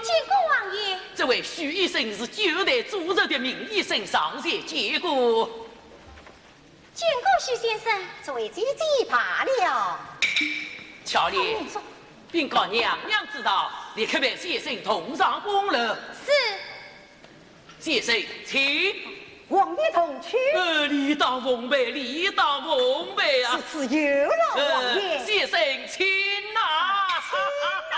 见过王爷。这位许医生是九代祖传的名医生，上前见过。见过许先生。这位姐姐罢了。巧莲，禀告娘娘知道，立刻陪先生同上宫楼。是。 先生，请。王爷同去。呃，礼到奉陪，礼到奉陪啊。是，是，有劳王爷。呃，先生，请呐。请呐。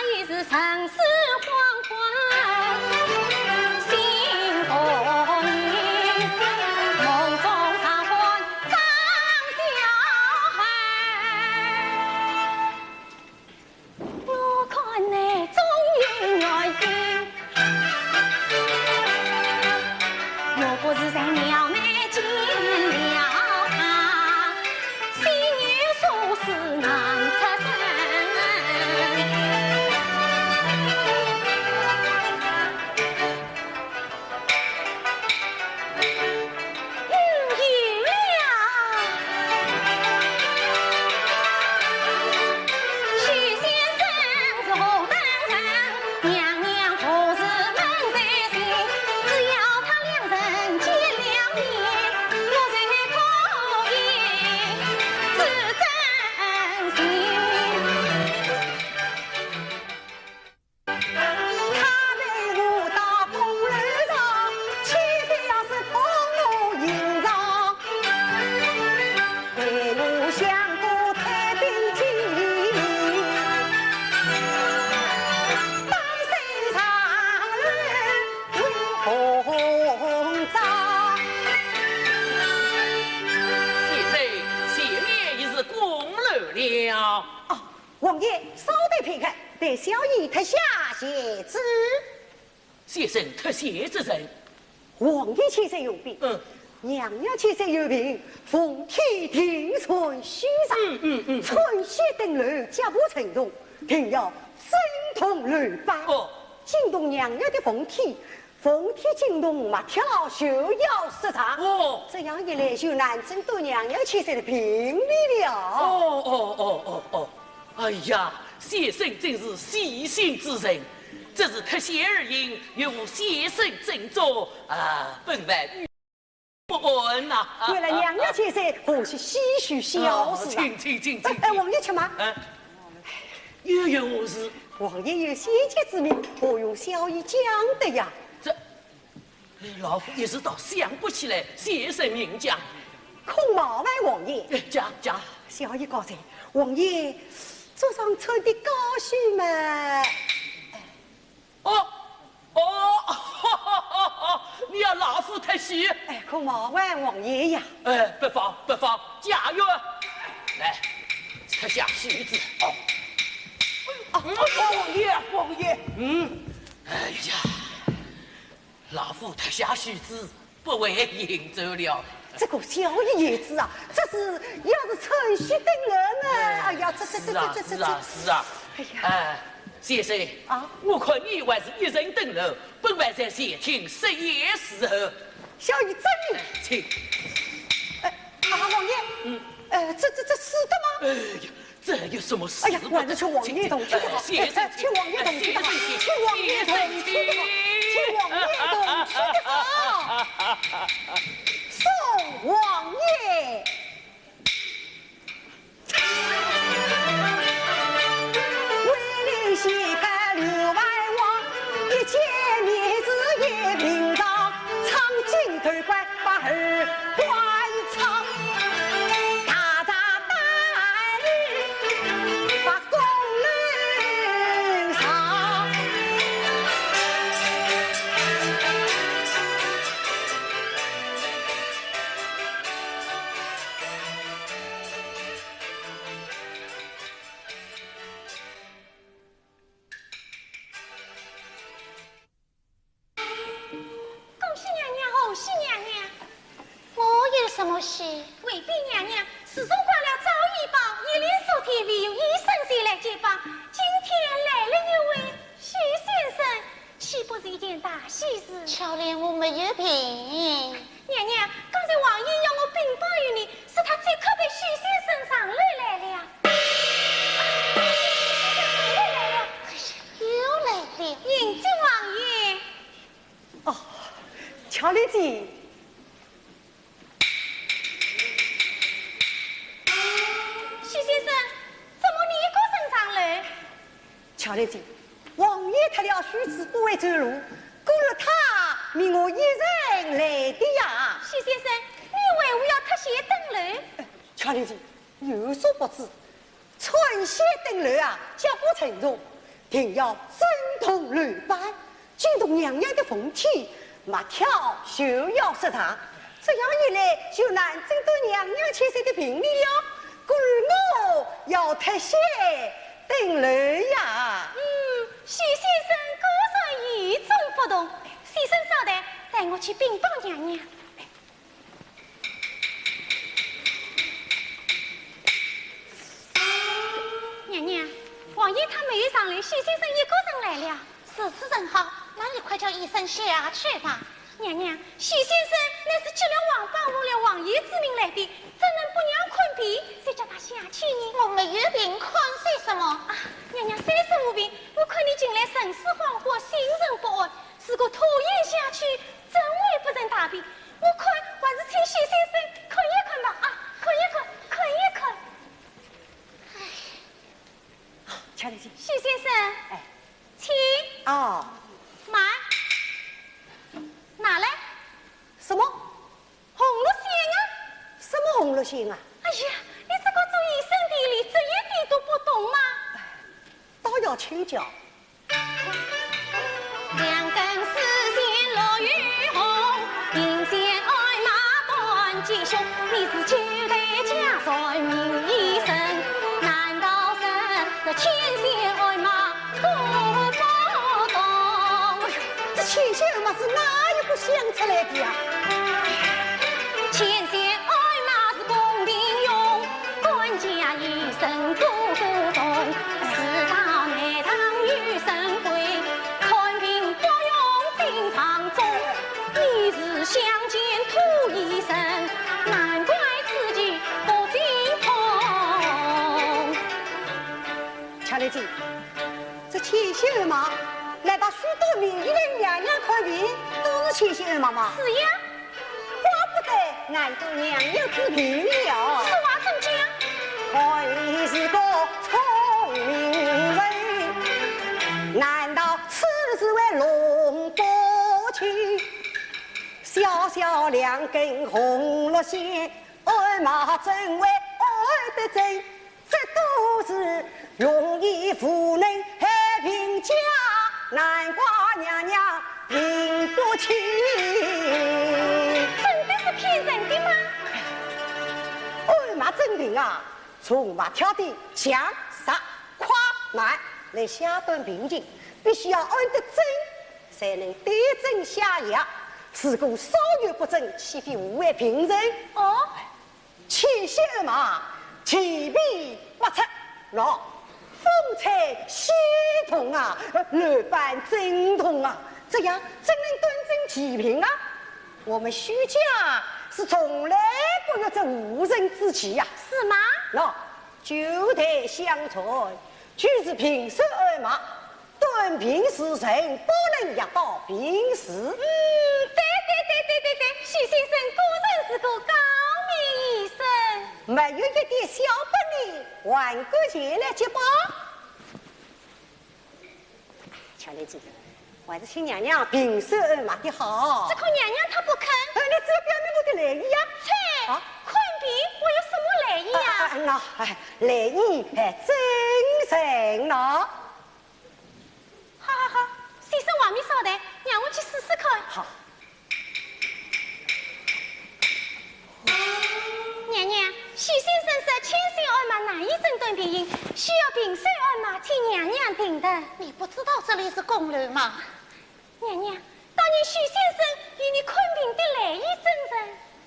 已是尘世黄昏，心头念，梦中常唤张小孩。我看你终有原因，莫不是在庙内见了他，心有所思难出声。 嗯，有了。许先生是何等人？娘娘何时问在先？只要他两人见了面，我才可以知真情。 他陪我到风楼上，千岁要是同我吟唱，陪我相公太平记，当先上楼问红妆。先生，前面已是宫楼了。哦， 王爷，稍待片刻，待小医脱下鞋子。先生脱鞋子甚？王爷千岁有禀，嗯。娘娘千岁有病，凤体定存虚弱，嗯，嗯，嗯，嗯。穿鞋登楼，脚步沉重，定要震动楼板。哦。惊动娘娘的凤体， 凤体惊动，马跳就要失常。哦。这样一来，就难诊断娘娘千岁的病理了。哦，哦，哦，哦，哦。哎呀，先生真是细心之人，只是脱鞋而行，又无先生斟酌，啊，本王愚不安呐。啊，原来娘娘千岁，啊，啊，何须唏嘘小事啊？哦，请，请，请，请，哎，哎，请。王爷且慢。哎，又有何事？王爷有先见之明，何用小医讲的呀？这， 老夫一时倒想不起来，先生明讲。恐冒犯王爷。哎，讲，讲。小医告罪，王爷桌上穿的高须嘛。哦，哦，你要老夫脱鞋？哎，恐冒犯王爷呀。哎，不妨，不妨，家院。来，脱下靴子。哦。啊，王爷，王爷。嗯，哎呀。 老夫脱下靴子，不会行走了。这个小医言之啊，这是要是穿靴登楼呢？哎，哎呀，这，这，这，是啊，这，这，这，是啊，是啊。哎呀。哎，先生，啊？我看你还是一人登楼，本王在前厅设宴伺候。小医遵命。哎，请。哎，啊，王爷，嗯。呃，这，这，这使得吗？哎呀， 这有什么使不得？哎呀，还是请王爷同去的好。哎，先生，哎，请王爷同去的好，先生，请王爷同去的好，先生，请王爷同去的好。送王爷。为你掀开刘外王，一见面是一平常，唱尽头关 把二官唱，大大大力把宫楼上。恭喜娘娘，贺喜娘娘！我有什么喜？回禀娘娘，自从挂了昭仪榜，一连数天未有医生前来接榜，今天来了一位许先生，岂不是一件大喜事？巧莲，我没有病。 娘娘，刚才王爷要我禀报于你，说他即刻陪许先生上楼来了。许先生上楼来了。哎呀，又来了。迎接王爷。哦，巧莲姐。许先生，怎么你一个人上楼？ 巧莲姐，王爷脱了靴子不会走路，故而他命我一人来的呀。许先生，你为何要脱鞋登楼？哎，巧莲姐，你有所不知，穿鞋登楼啊，脚步沉重，定要震动楼板，惊动娘娘的凤体，马跳就要失常。这样一来，就难诊断娘娘千岁的病理了。故而我要脱险登楼呀。嗯，许先生果然与众不同。先生稍待，待我去禀报娘娘。 娘娘，王爷他没有上楼，许先生一个人来了。如此正好，那你快叫医生下去吧。娘娘，许先生乃是接了王宝凤了王爷之命来的，怎能不让看病，再叫他下去呢？我没有病，看些什么？啊，娘娘，虽是无病，我看你近来神思恍惚，心神不安，如果拖延下去，怎会不成大病？ 我看还是请许先生看一看吧，啊，看一看，看一看。哎，请进去。许先生，哎。请。哦。慢。拿来。什么？红绿线啊？什么红绿线啊？哎呀，你这个做医生的，连这一点都不懂吗？哎，倒要请教。 两根丝线络又红，并线鞍马断鸡胸。你是九代家传名医圣，难道是这牵线鞍马都不懂？哎呦，这牵线鞍马是哪一个想出来的呀？牵线鞍马是宫廷用， 官家医生个个懂，四大内堂有神贵，看病不用进房中，你是乡间土医生，难怪自己不精通。巧莲姐，这牵线鞍马，难道许多名医来娘娘看病都是牵线鞍马吗？是呀。 怪不得难断娘娘之病了。此话怎讲？我也是个聪明人，难道此事还弄不清？小小两根红绿线，鞍马怎会安得正？ 这都是用意无能害病家，难怪娘娘病不起。真的是骗人的吗？鞍马诊病啊，从马跳的强、弱、快、慢来下断病情，必须要安得正，才能对症下药。如果稍有不正，岂非误害病人？哦， 牵线马，其皮不出，喏，风吹西动啊，楼板震动啊，这样怎能断症祛病啊？我们许家是从来不用这误人之计呀。是吗？喏，九代相传，就是凭手按摩， 断病是神，不能药到病除。嗯，对对对对对对，许先生果然是个高明医生。没有一点小本领，还敢前来揭榜？巧莲姐，还是请娘娘凭手按摩的好。只可娘娘她不肯。哎，你只要表明我的来意呀。切，啊？看病我有什么来意呀？啊，啊，那，哎，来意，哎，真诚喏。 好好好，先生外面稍待，让我去试试看。好。娘娘，许先生说牵线按摩难以诊断病因，需要凭手按摩，请娘娘定夺。你不知道这里是宫楼吗？娘娘，当年许先生与你看病的来意真诚。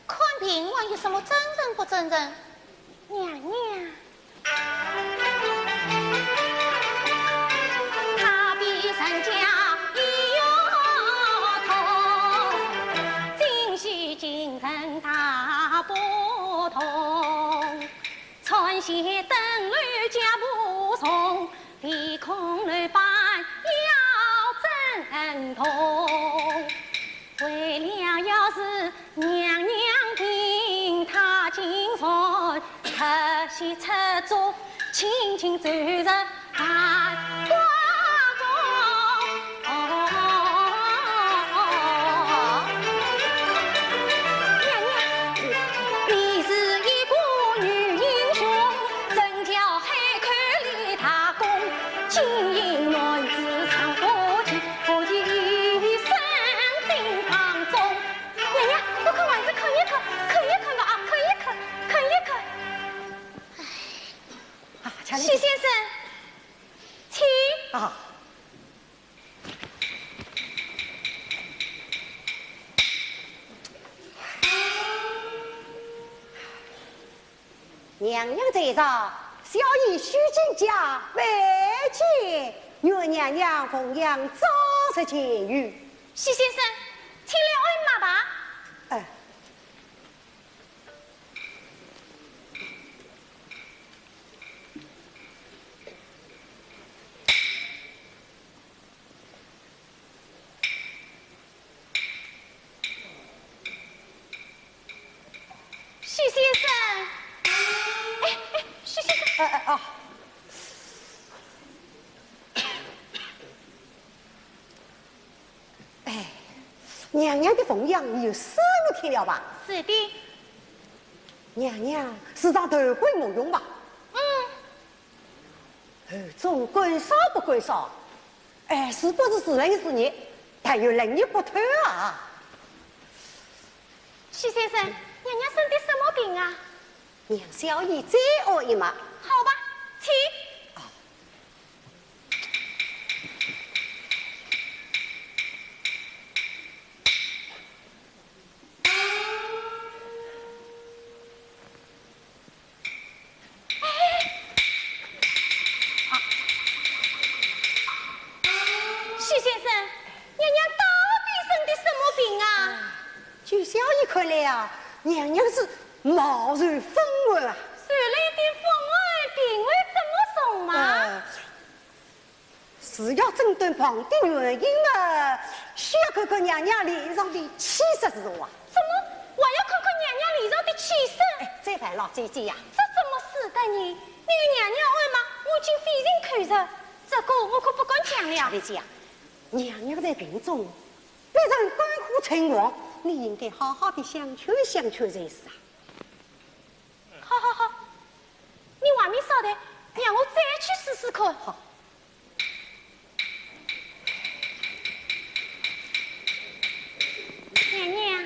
看病还有什么真诚不真诚？娘娘。他比人家医药通，今昔今人大不同。穿鞋登楼脚步重， 凭空楼板要震动。为了要使娘娘病她尽全，特许出主，请请奏乐弹挂钟。娘娘，你是一个女英雄，真叫海口立大功，金印满许先生，请。啊。娘娘在上，小医许金甲拜见，愿娘娘凤恙早日痊愈。许先生，请来按马吧。哎。 许先生，哎，哎，许先生。哎，哎，啊。 哎，娘娘的凤恙已有四五天了吧？是的。娘娘时常头昏目眩吧？嗯。喉中干烧不干烧？哎，是不是时冷时热，但又冷热不透啊？许先生，娘娘生的什么病啊？让小医再按一脉。好吧，请。啊。 许先生，娘娘到底生的什么病啊？哎，就小医看来啊，娘娘是冒受风寒啊。受了一点风寒，病会这么重吗？哎， 是要诊断病的原因嘛，需要看看娘娘脸上的气色如何啊。怎么，还要看看娘娘脸上的气色？哎，这还老姐姐呀。这怎么使得呢？你与娘娘按脉，我已经费尽口舌，这个我可不敢讲了。小姐姐呀，娘娘在病中，必然肝火寸旺，你应该好好的相劝相劝才是啊。好好好，你外面稍待，让我再去试试看。好。 娘娘。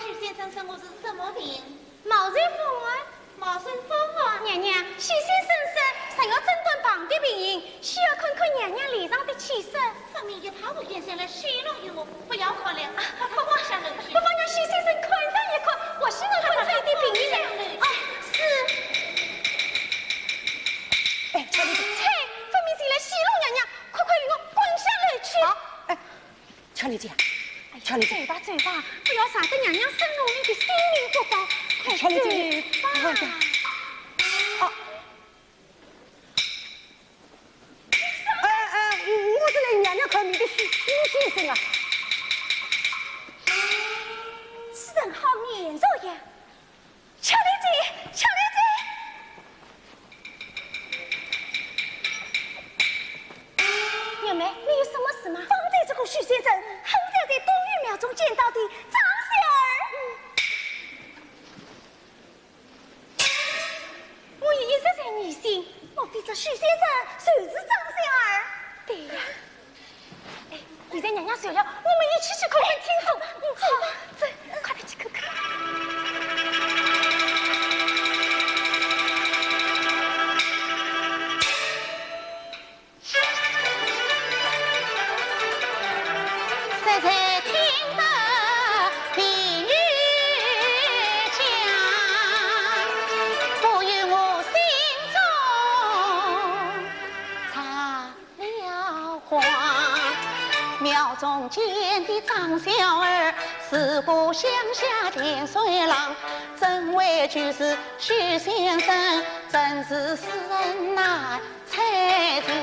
许先生生的是什么病？冒受风寒。冒受风寒？娘娘，许先生说，若要诊断病的病因，需要看看娘娘脸上的气色。分明一塌糊涂，现在来戏弄于我，不要看了，啊，快快下楼去。不妨让许先生看上一看，或许能看出一点病因来。快快快快。啊，是。 哎，巧莲姐。切，分明是来戏弄娘娘，快快与我滚下楼去！好，哎，巧莲姐，哎呀，巧莲姐。走吧，走吧，不要惹得娘娘生怒，你的性命不保。快走吧。巧莲姐，你慢点。啊。哎，哎，我是来娘娘看病的许，许先生啊。此人好面熟呀。 巧莲姐，巧莲姐。玉梅，你有什么事吗？方才这个许先生，很像在东御庙中见到的张小二。我也一直在疑心，莫非这许先生就是张小二？对呀。 哎，现在娘娘走了，我们一起去看看清楚。嗯，走吧，走，快点去看看。了花。庙中见的张小二，是个乡下田水郎，怎会就是许先生，真是世人难猜想。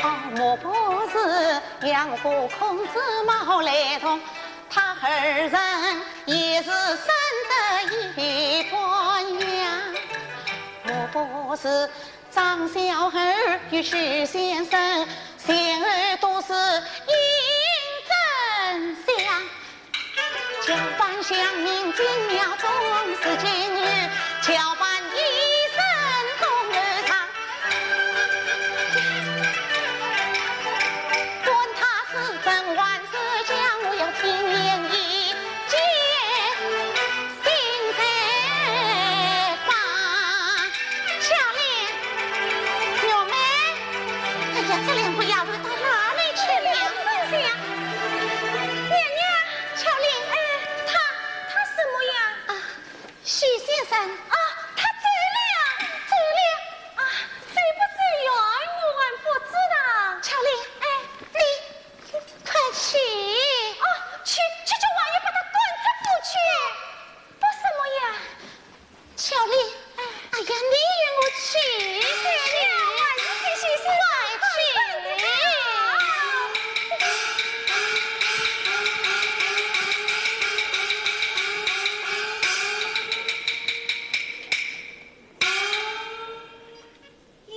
哦，莫不是杨府公子冒来童，他二人也是生得一般样。莫不是 张小二与许先生，前后都是一真相。假扮乡民进庙中是妓女，假扮医生东楼上。管他是真还是假，我要亲眼一见，心才放。巧莲。许先生。啊，他走了。走了？啊，走不走远，我还不知道。巧莲，哎，你快去。哦，去，去叫王爷把他赶出府去。为什么呀？巧莲，哎，哎呀，你与我去。对了，我是许先生，快去。快去。 咦？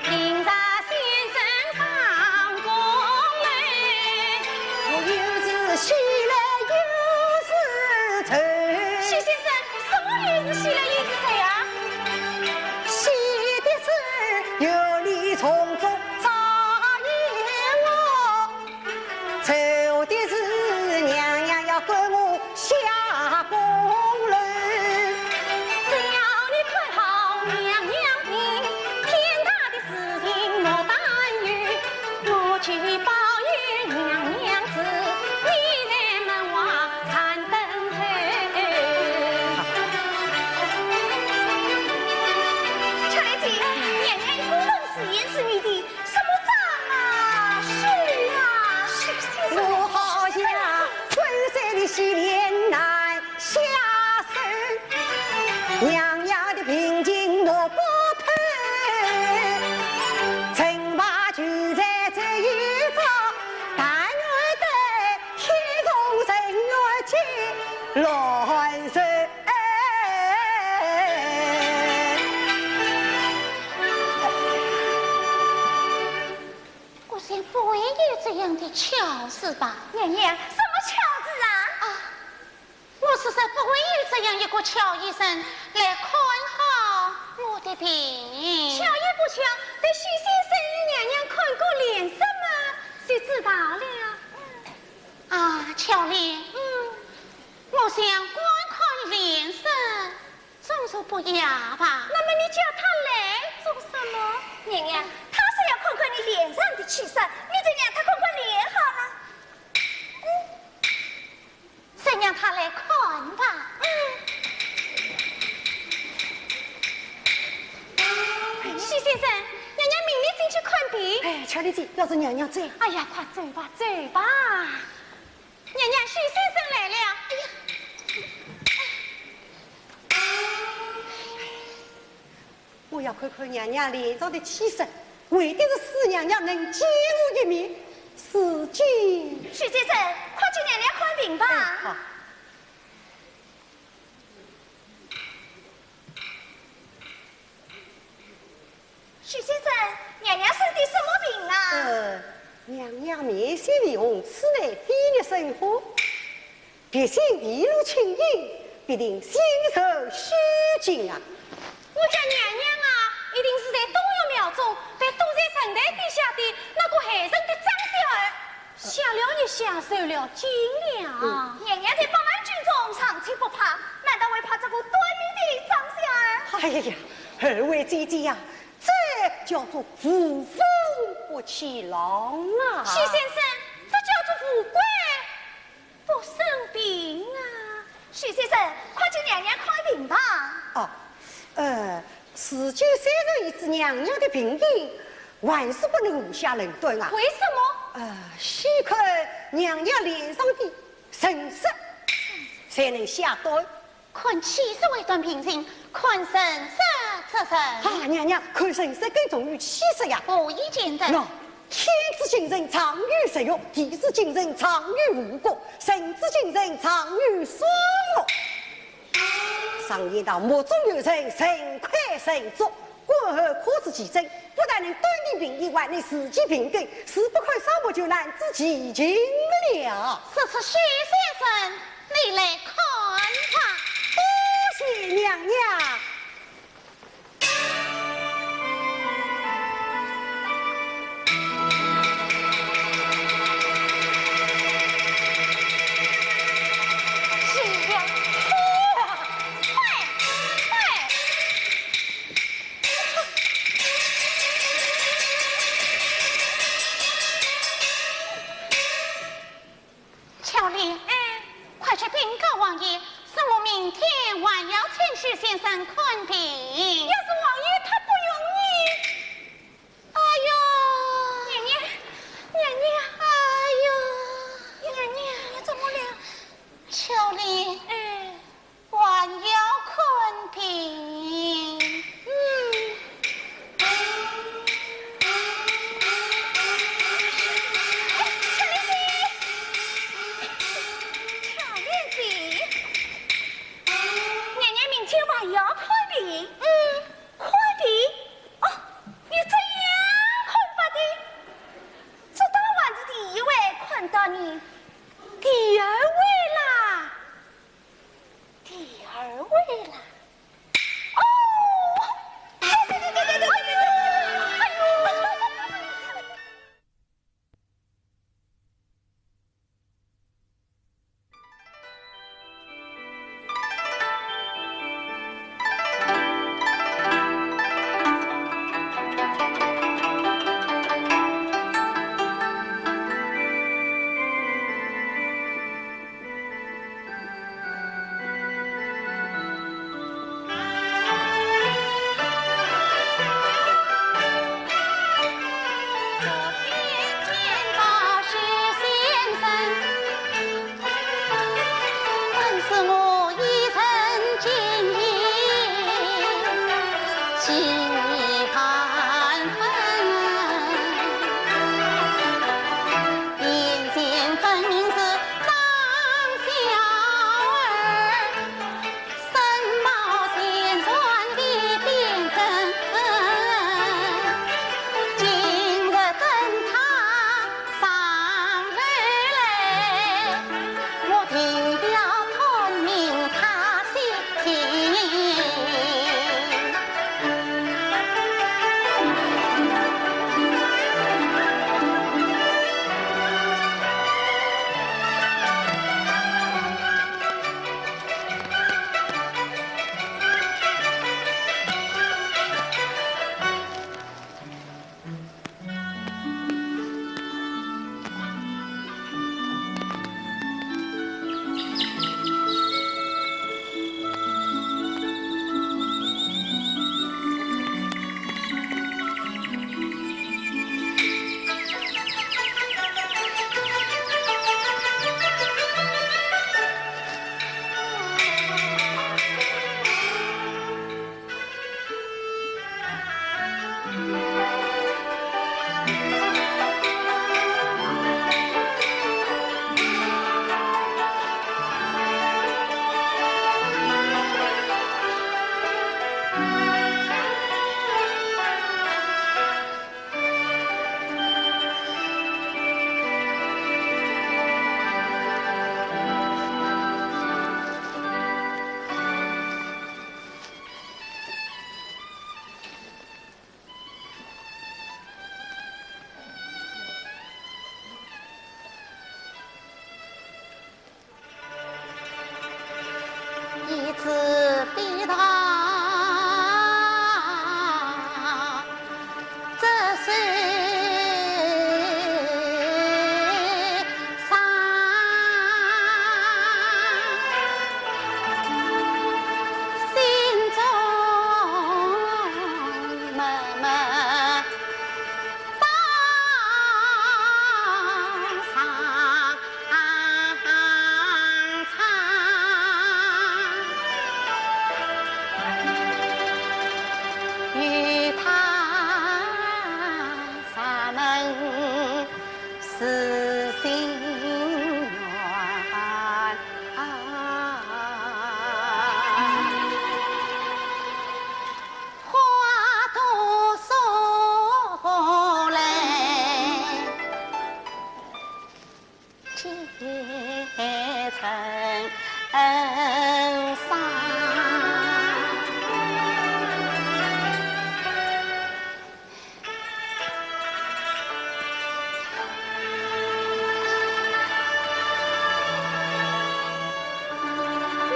明朝先生上宫来，我又是喜来又是愁。许先生，什么又是喜来又是愁啊？喜的是有你从中照应我， 愁的是娘娘要赶我下宫楼。只要你看好娘娘病，天大的事情莫担忧，我去保佑娘娘子，你在门外站等候。巧莲姐，娘娘一个人自言自语的， 什么账啊？是啊，许先生。我好像昏睡的喜莲难下手，娘娘的病情摸不透，成败就在这一朝，但愿得天同人愿结乱神。 我想不会有这样的巧事吧？娘娘，什么巧事啊？啊，我是说不会有这样一个巧医生来看好我的病。巧与不巧，等许先生与娘娘看过脸色嘛，就知道了。啊，巧莲，嗯，我想观看脸色， 总是不雅吧？那么你叫他来做什么？娘娘，他是要看看你脸上的气色，你就让他看看脸好了。嗯，先让他来看吧。嗯。许先生，娘娘命你进去看病。哎，巧莲姐，要是娘娘在？哎呀，快走吧，走吧。 娘娘，许先生来了。哎呀，我要看看娘娘脸上的气色，为的是使娘娘能见我一面。是的。许先生，快替娘娘看病吧。哎，好。 许先生，娘娘生的什么病啊？呃，娘娘面色微红，此乃肺热生火，鼻息微露青云，必定心受虚惊啊。我家娘娘啊，一定是在东岳庙中被堵在神台底下的那个害人的张小二。 吓了一吓，受了惊了。嗯。娘娘在百万军中尚且不怕，难道会怕这个短命的张小二？哎呀，二位姐姐呀，这叫做无风不起浪啊！许先生，这叫做无鬼不生病啊！许先生，快替娘娘看病吧。哦，呃， 事就虽然已知娘娘的病因，还是不能胡下论断啊。为什么？呃，须看娘娘脸上的神色，才能下断。看气色为断病情，看神色则甚。啊，娘娘，看神色更重于气色呀。何以见得？喏，天之精神藏于日月，地之精神藏于五谷，人之精神藏于双目。 常言道，目中有神，神快神足。观后可知其真，不但能断定病因，还能治其病根，事不看双目就难知其情了。是，是，许先生，你来看吧。多谢娘娘。许先生看病。要是王爷他不容易。哎呦，娘娘，娘娘，哎呦，娘娘，你怎么了？秋丽，哎，还要看病。嗯。哎，秋丽姐，秋丽姐。 娘娘明天还要看病？嗯，看病？哦，你这样看法的？这倒还是第一回看到你。第二回啦，第二回啦。哦，对对对对对对对对，哎呦！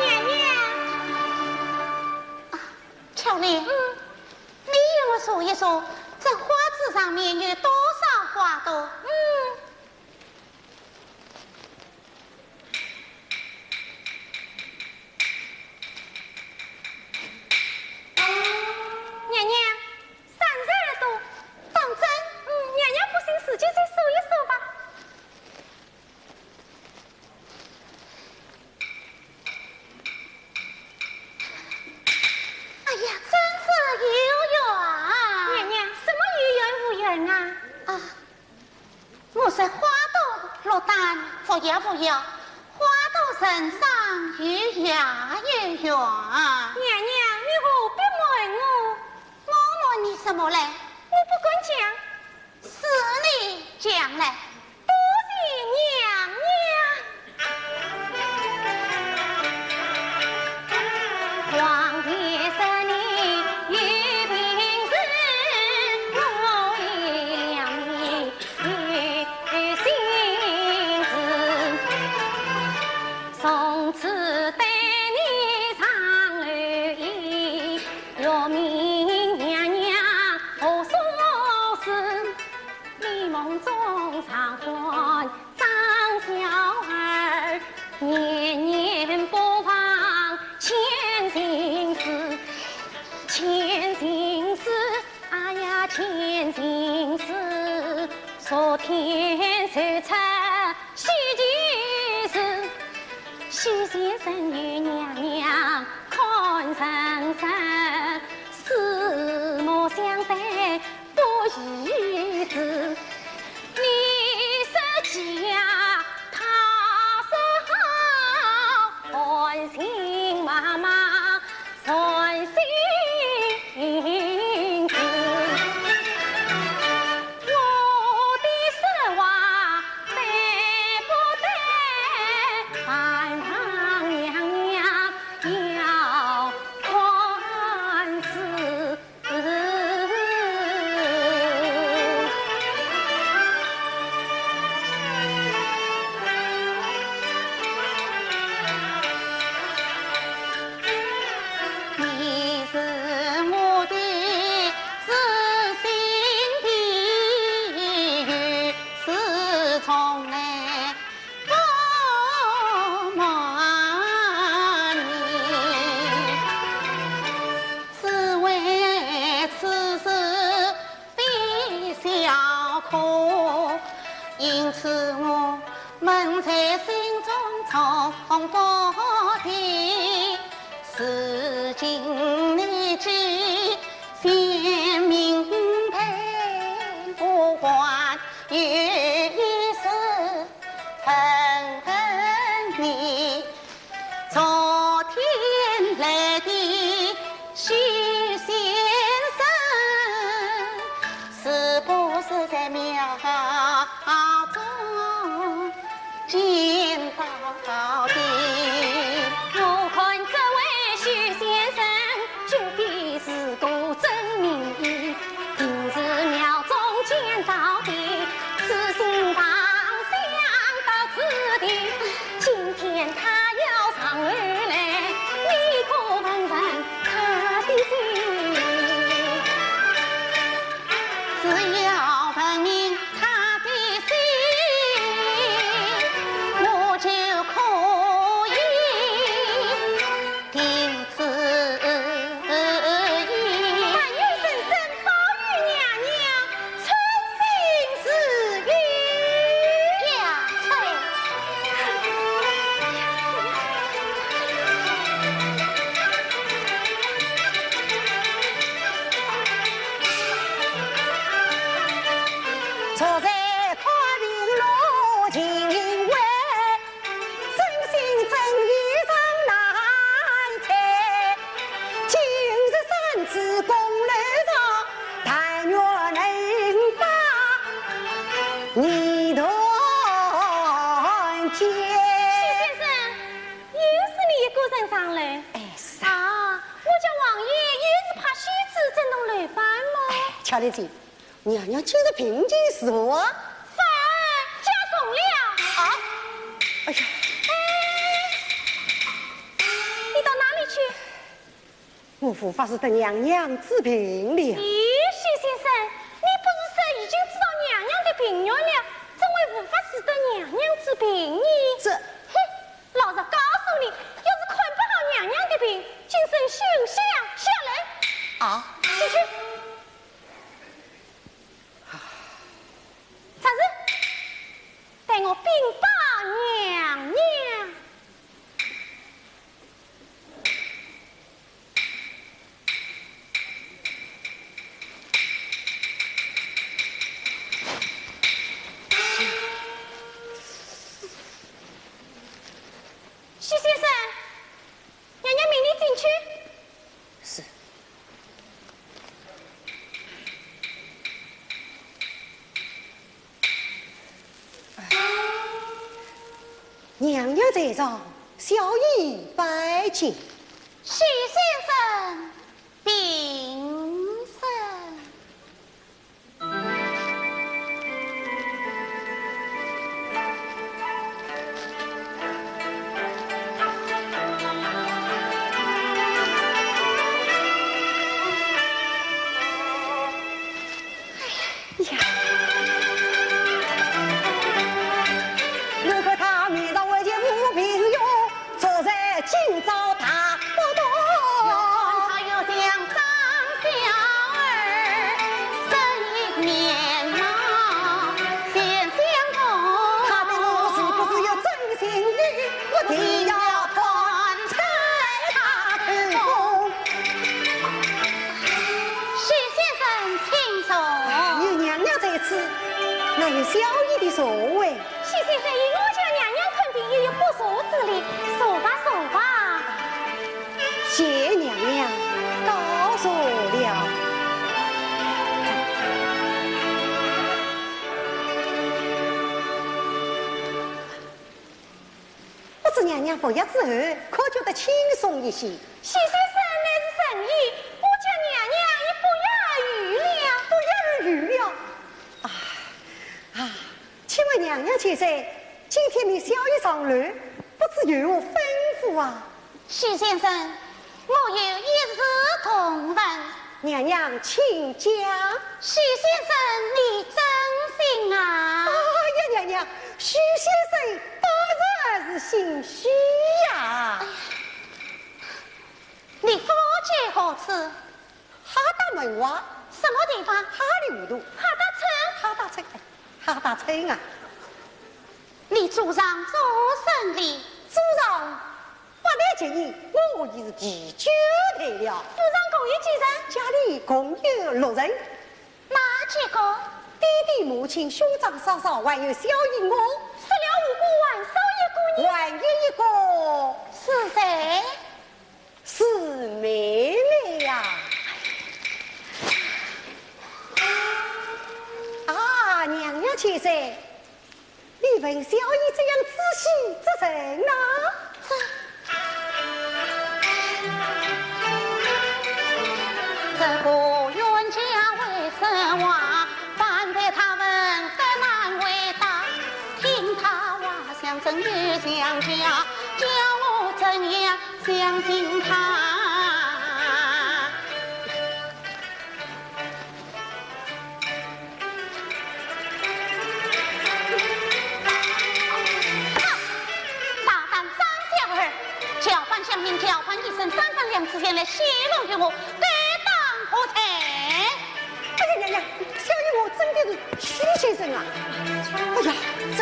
娘娘。啊，巧莲，嗯。你与我说一说，这花枝上面有多少花朵？嗯。说花朵落单，不要不要，花朵人上有雅有远。娘娘，你何必瞒我？我瞒你什么嘞？我不敢讲。是你讲嘞。多谢娘娘。 许先生，又是你一个人上楼？哎，是啊。啊，我家王爷又是怕戏子震动楼板么？哎，巧莲姐， 娘娘今日病情如何？反而加重了。啊？哎呀，哎，你到哪里去？我无法使得娘娘治病了。咦，许先生，你不是说已经知道娘娘的病源了，怎会无法使得娘娘治病呢？这，哼，老实告诉你，要是看不好娘娘的病，今生休想下楼。啊？进去。 啥事？待我禀报娘娘。娘娘在上，小医拜见。许先生平身。 呀，我看他面上为见无病哟，昨日今朝大不同。要看他又像张小二，生一面貌，先相公。他对我是不是有真心意？我定要断绝他口风。 许先生，请坐。有娘娘在此，哪有小医的座位？许先生，依我家娘娘看病也有不坐之理，坐吧，坐吧。谢娘娘告坐了。不知娘娘服药之后，可觉得轻松一些？ 许先生乃是神医，我家娘娘已不药而愈了。不药而愈了？啊，啊，请问娘娘千岁，今天命小医上楼，不知有何吩咐啊？许先生，我有一事同问。娘娘请讲。许先生，你真姓啊？哎呀，娘娘，许先生当然是姓许呀。哎呀， 你夫家何处？哈达门外。什么地方？哈里糊涂。哈达村？哈达村，哎，哈达村啊。你祖上做甚的？祖上八代接任，我已是第九代了。府上共有几人？家里共有六人。哪几个？爹爹、母亲、兄长、嫂嫂，还有小医我。失了五个，还少一个呢？还有一个。是谁？ 是妹妹呀。啊，娘娘千岁，你问小医这样仔细做甚呢？这，这个冤家为什话，反被他们得难回答。听他话像真又像假，叫我怎样 相信他。哼，大胆张小二，叫唤乡民，叫唤医生，三番两次前来戏弄于我，该当何罪？ 哎呀呀呀，小医我真的是许先生啊！哎呀，这……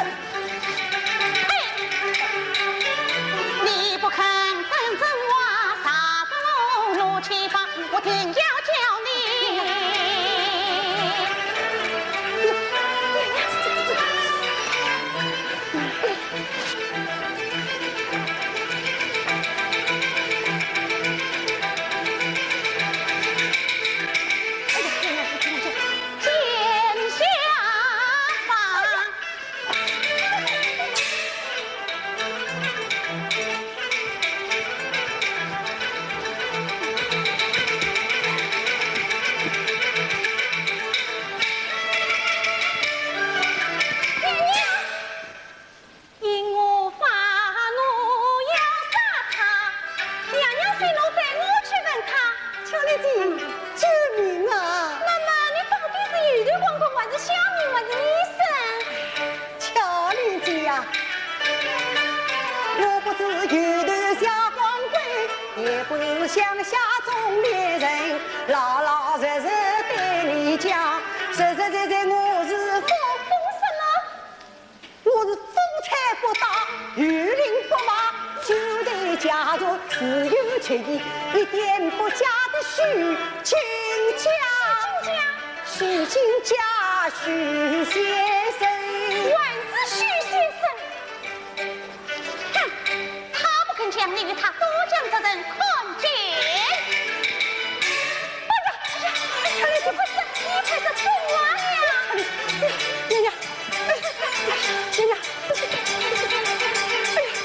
嘿，你不肯认真话，啥不我怒气发，我定要叫你。哎呀，这，这，这，哎呀，这，这，这。 因我发怒要杀他，娘娘息怒待我去问他。巧莲姐，救命啊！那么你到底是油头光光，还是乡民，还是医生？巧莲姐呀，我不是油头小光棍，也不是乡下中年人，老老实实对你讲，实实在在我是疯。疯什么？ 我是风吹不打，雨淋不骂，九代家族自有七义，一点不假的许金家。许金家？许金家，许先生。还是许先生？哼，他不肯讲，你与他多讲，这人看见。哎呀，哎呀，哎呀，你这不是，你这是疯了呀！哎呀，哎呀， 哎呀，哎呀，这是，哎呀，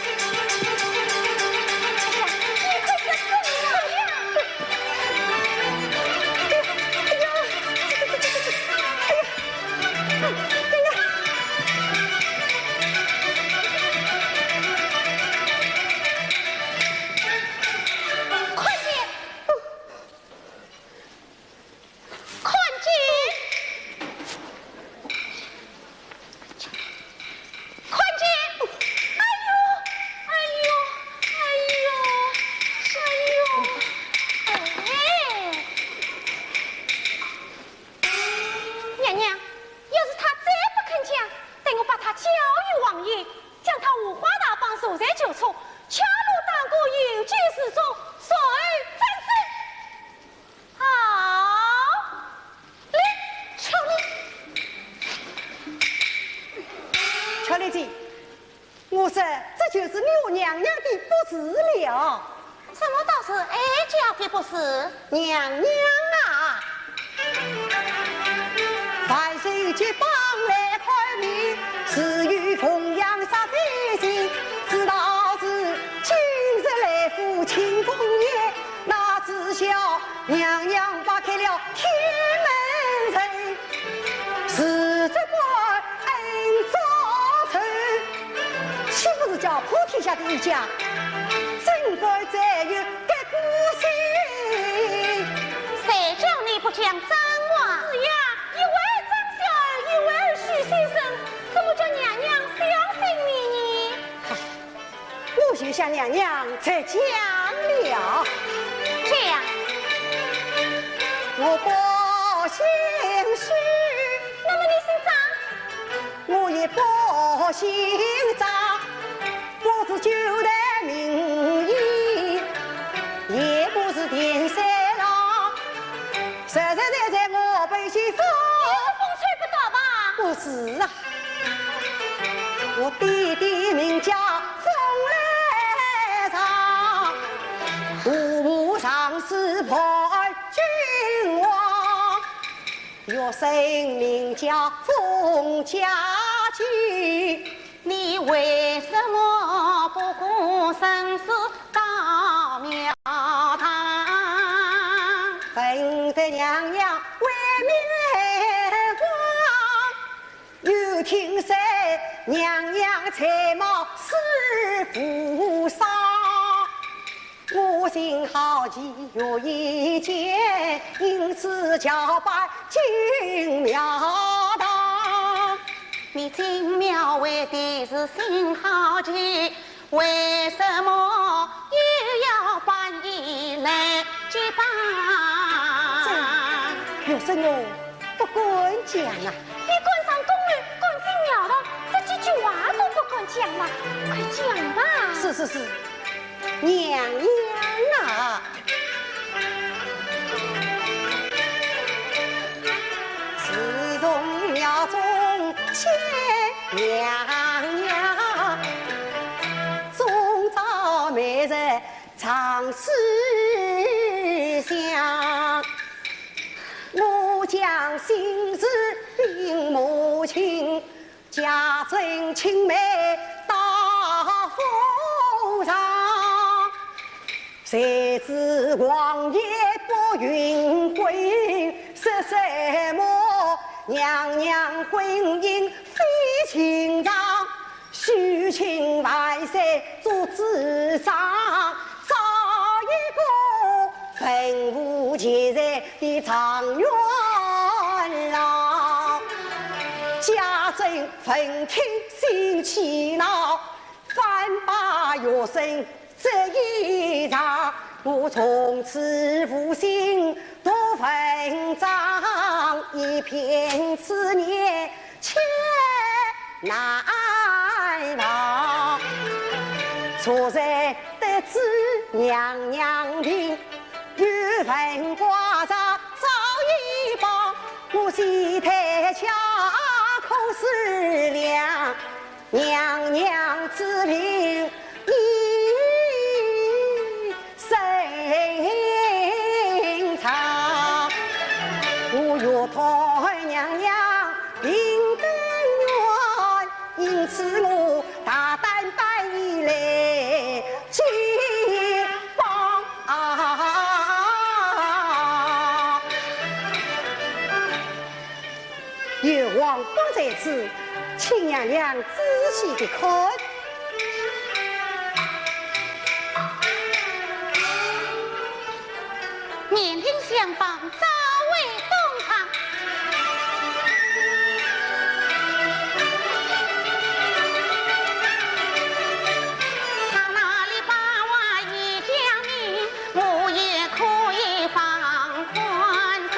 教育王爷，将他五花大绑，束在九处，敲锣打鼓，游街示众，随后斩首。好，来，秋丽。秋丽姐，我说这就是你我娘娘的不是了。 什么道士哀家的不是？娘娘啊！万岁接榜来看你，自有凤阳杀飞行，知道是今日来赴庆功宴，哪知晓娘娘扒开了天门阵。 是这官恩早成，岂不是叫普天下的一家，怎敢再有这个心？谁叫你不讲真话？是呀，一会张小二，一会许先生，怎么叫娘娘相信你呢？ 我就向娘娘再讲了。这样，我不姓许，那么你姓张？我也不姓张，不是旧的名医，也不是田三郎，实实在在我本姓封。你是风吹不倒吧？不是啊。 我爹爹名叫封来长，父母常是伴君王。学生名叫封家骥，你为什么不顾生死到庙堂？闻得娘娘威名来望， 又听说娘娘才貌似无双，我心好奇又一见，因此叫拜进庙堂。你进庙为的是心好奇， 为什么又要扮衣来结伴？这，学生我不敢讲啊。你敢上宫楼，敢进庙堂，这几句话都不敢讲吗？快讲吧。是，是，是，娘娘啊！自从庙中见娘娘， 终朝每日常思想。我将心事禀母亲，家政请媒到府上。谁知王爷不允婚，说什么娘娘婚姻非亲常。 许请万岁做主张，找一个文武全才的状元郎。家政闻听心气恼，反把学生 这一场，我从此无心读文章，一片思念千难忘。昨日得知娘娘病，有文官在早已报，我喜得巧口思量， 娘娘之病已甚重，我欲托娘娘病根源，因此我大胆扮衣来见榜。 有王榜在此，请娘娘仔细地看。免听相榜，早回东堂。他那里把话已讲明， 我也可以放宽心。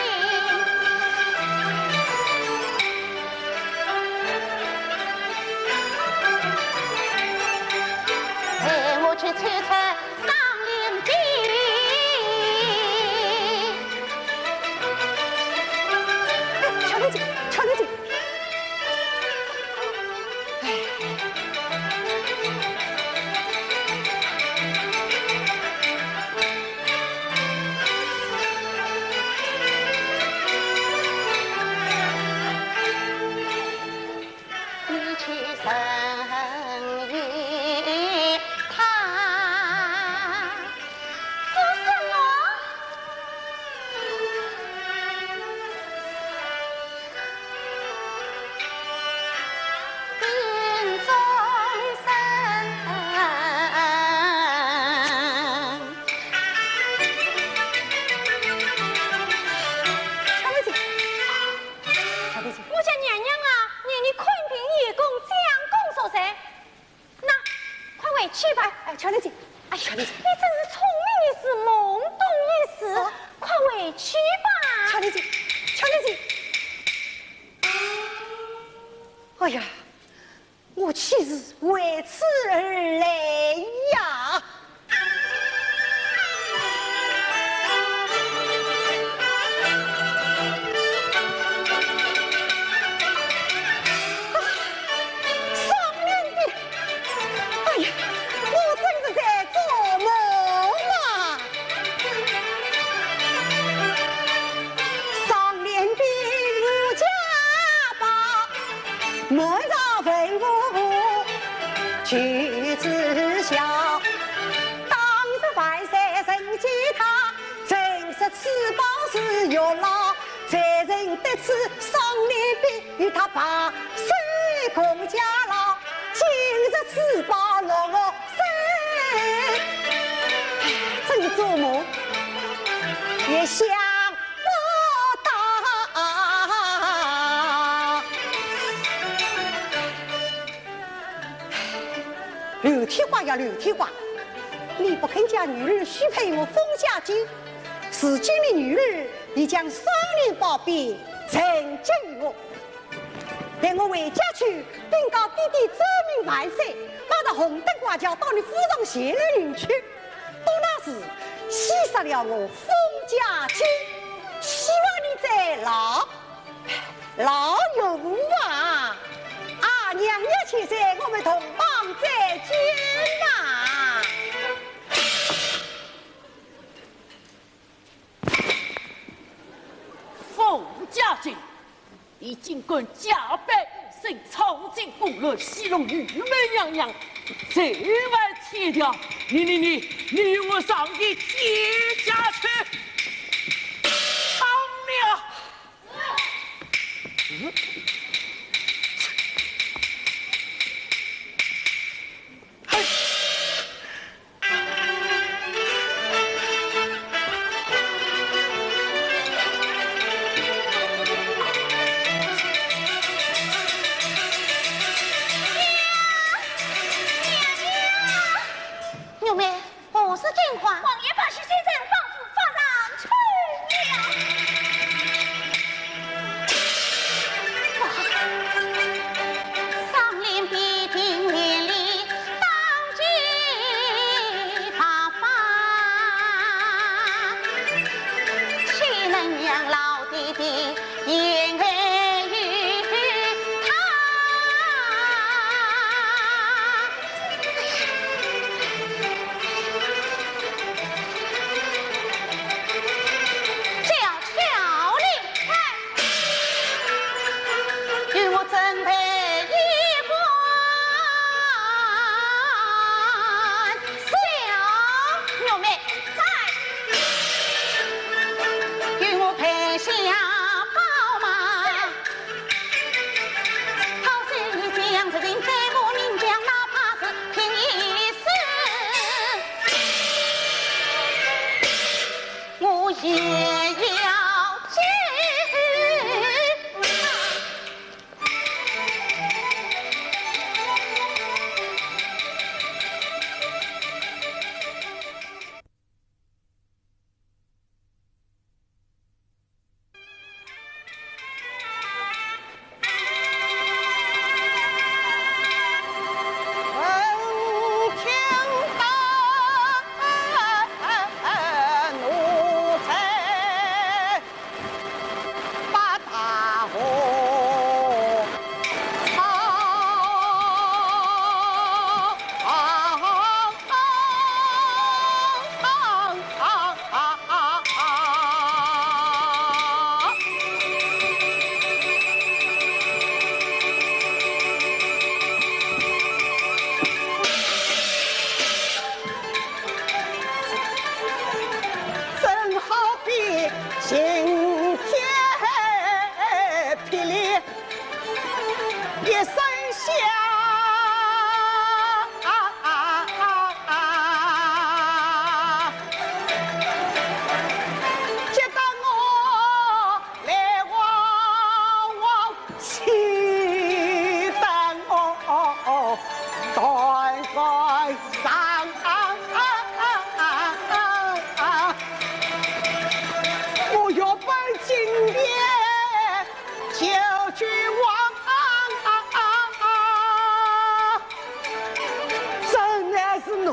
你去问一他，做什么？病中人。小妹姐， 小姐姐。我家娘娘啊，念你看病有功，将功赎罪。那，快回去吧。哎，小姐姐，哎呀，小姐姐。你真是聪明一时，懵懂一时，啊。快回去吧。小姐姐，小姐姐。哎呀， 我岂是为此而来呀？啊，上联兵，哎呀，我真是在做梦啊！上联兵，我家宝。 满朝文武旗子笑，当日万岁人见他，正说此宝是玉娆，罪人得此上联兵，与他白首共偕老，今日此宝落我手，真是做梦也想 不到。刘天华呀，刘天华，你不肯将女儿许配我封家金，如今你女儿已将双联宝贝呈进于我，待我回家去禀告爹爹奏明万岁，马上红灯挂轿到你府上前来领去。 到那时，先杀了我封家金，希望你再老，老有福啊！啊，娘娘千岁，我们同房再见呐！ 封家金，你竟敢假扮女生，闯进宫来戏弄御妹娘娘，罪犯千条！你你你，你与我上殿见驾去！上殿！嗯？ 玉妹，何事惊慌？王爷派使臣保护皇上。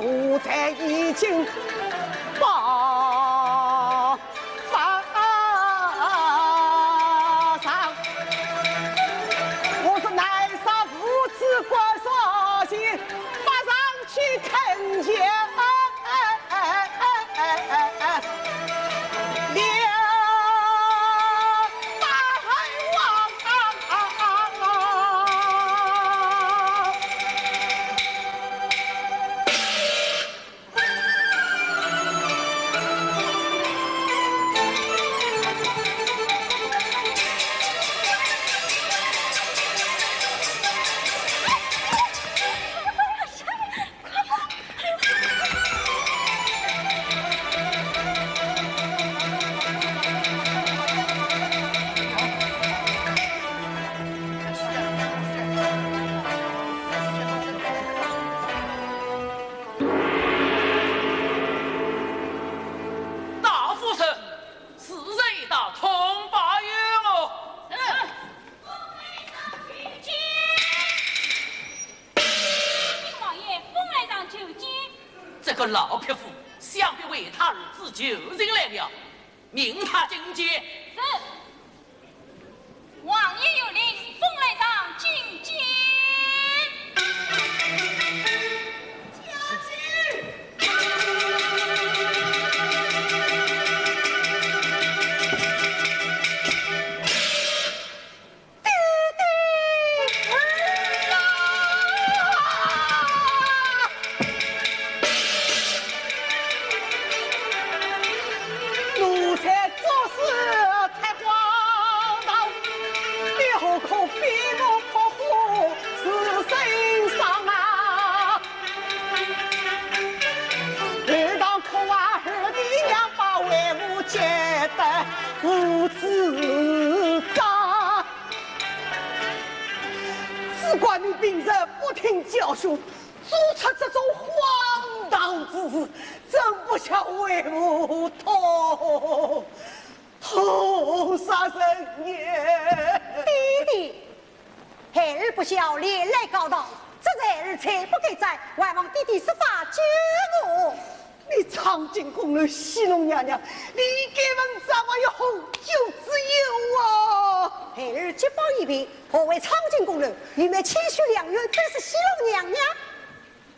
奴才已经报上，我是南沙父子官所请，马上去恳求了大王。大夫人，此人已到，通报有误。是。禀王爷，封来上求见。这个老匹夫，想必为他儿子求情来了。 命他进见。是。王爷有令，封来上觐见。奴才做事太荒唐，你何苦飞蛾扑火是心伤啊？儿堂可啊，儿的娘把为父接得父子长。 只怪你平日不听教训，做出这种荒唐之事，真不孝为父痛，痛杀人也。爹爹，孩儿不孝，连累高堂，这孩儿罪不该斩，还望爹爹设法救我。 你闯进宫楼戏弄娘娘，你该问斩，还有何救之有啊？孩儿洁白一片，何为闯进宫楼？愚昧，千岁良言，这是戏弄娘娘。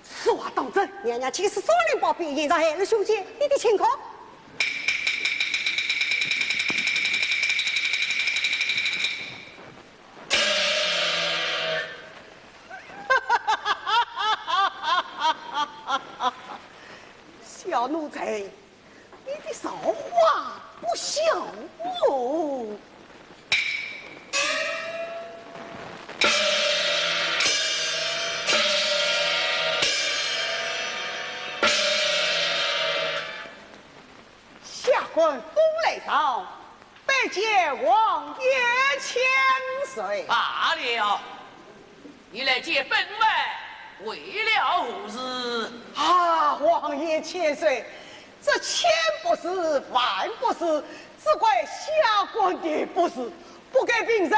此话当真？娘娘岂是少年包庇，现在孩儿胸前，爹爹请看。 小奴才，你的造化不小哦。下官封来上， 拜见王爷千岁。罢了，你来见本王为了何事？啊，王爷千岁，这千不是万不是，只怪下官的不是，不该平日教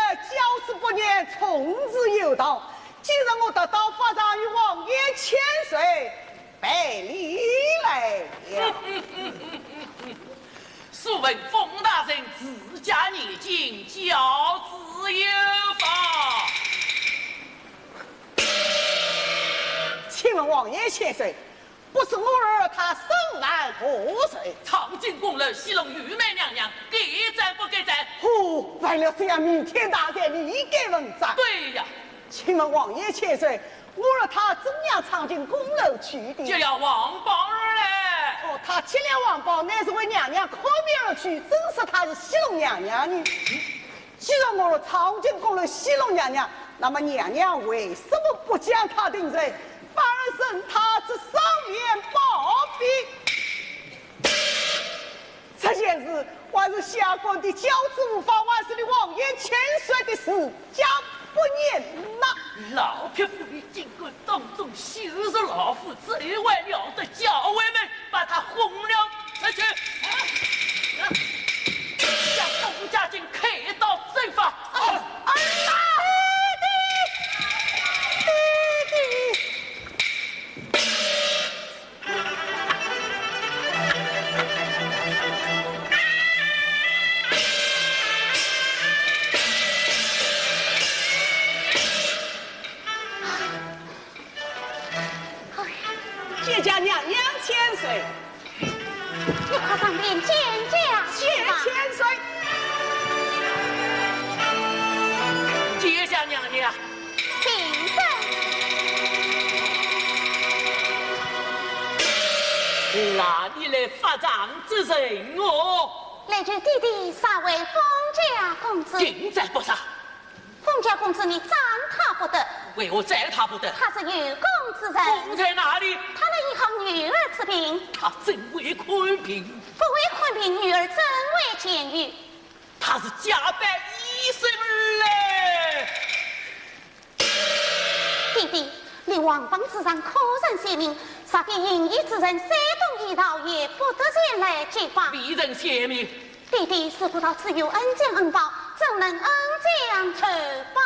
子不严，从此有道。今日我得到法场，与王爷千岁 赔礼来了。素闻封大人治家严谨，教子有方。请问王爷千岁，不知我儿他身犯何罪？闯进宫楼戏弄愚昧娘娘，该斩不该斩？哦，犯了这样弥天大罪，理该问斩。对呀。请问王爷千岁， 我儿他怎样闯进宫楼去的？劫了皇榜而来。哦，他劫了皇榜，乃是为娘娘看病而去，怎说他是戏弄娘娘呢？既然我儿闯进宫楼戏弄娘娘，那么娘娘为什么不将他定罪，反而任他吃上面暴毙？ 这件事还是下官的教子无方，还是你王爷千岁的治家不严呐。老匹夫，你竟敢当众羞辱老夫，这还了得？校尉们，把他轰了出去！啊，啊，将封家进开刀正法！啊，儿啊！爹爹，爹爹！见驾娘娘千岁。你快上殿见驾去吧。谢千岁。见驾娘娘。请坐。哪里来发丧之人哦？来求爹爹赦为封家公子。定然不赦。 封家公子，你斩他不得。为何斩他不得？他是有功之人。功在哪里？他能医好女儿之病。他怎会看病？不会看病，女儿怎会见医？他是假扮医生来。爹爹，你王榜之上可曾写明，若非行医之人，山东医道也不得前来接榜。未曾写明。 爹爹，事不到此，有恩将恩报，怎能恩将仇报？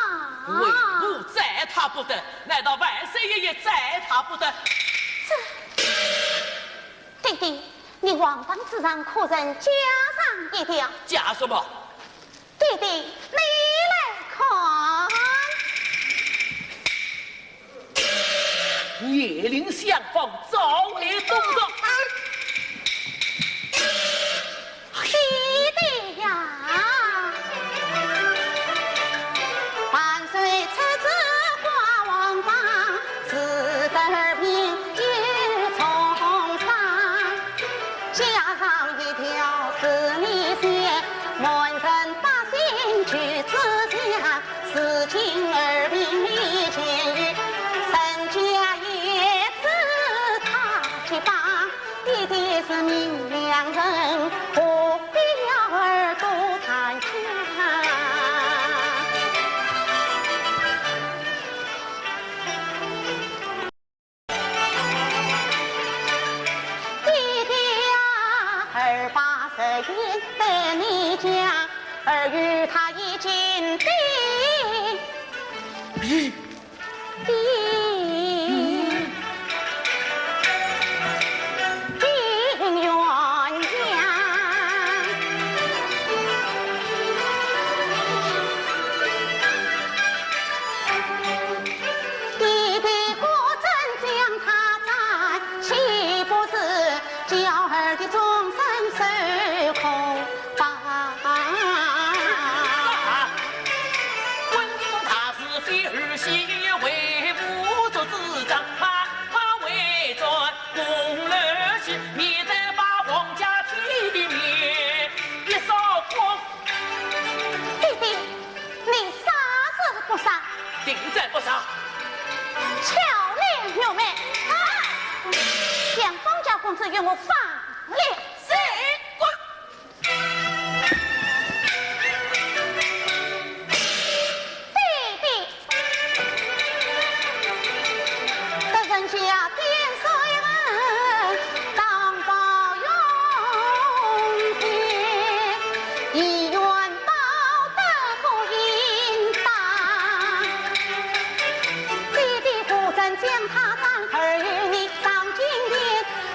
为何斩他不得？难道万岁爷也斩他不得？这，爹爹，你王榜之上可曾加上一条？加什么？爹爹，你来看。 鄢陵相府，赵爱东床。爹爹呀！万岁出旨挂皇榜，赐得儿命有重赏。 加上一条是你写，满城百姓求之下，如今儿病已痊愈，人家也知他结拜，爹爹是明良人，何必要儿多担心啊？ 爹爹啊，儿把实言对你讲，儿与他已经定。定，定冤家。 爹爹果真将他斩，岂不是叫儿的终身受苦吧？滚！他是非儿媳为父做主张，他，他为转宫而去，免得把皇家体面一扫光。爹爹， 你赦是不赦？定然不赦。巧了，玉梅。啊！将封家公子与我放了。是。滚！爹爹。 得人家点水分，当报用心，以冤报德不应当。爹爹果真将他斩，儿与你上金殿，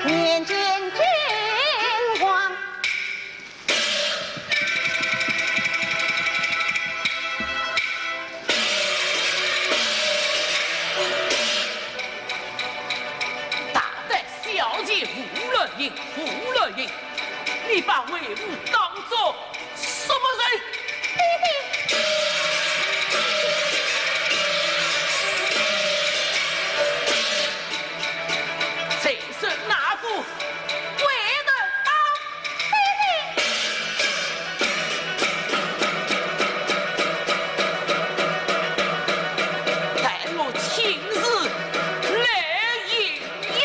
面见君王。 大胆小贱，胡乱行，胡乱行！你把为父当作什么人？爹爹！谁说哪个为的当？ 待我亲自来应应。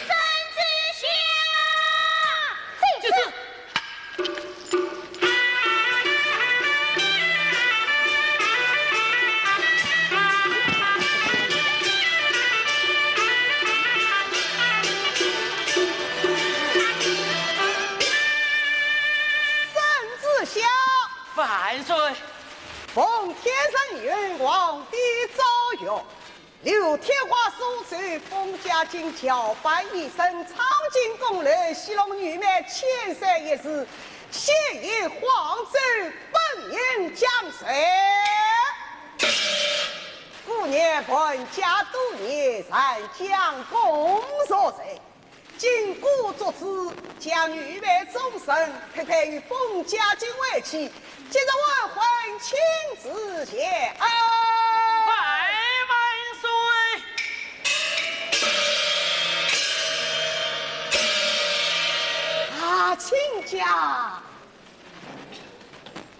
圣旨下！圣旨！ 圣旨下。万岁。奉天圣谕，皇帝诏曰：刘天华所奏，封嘉靖轿班一声，闯进宫楼，戏弄御妹千岁一事，现已皇奏本营将罪。 古年盘假度日，染江公所罪。今故作主，将御妹终身配配与封嘉靖为妻，今日完婚，请旨谢恩。万万岁！啊，亲家。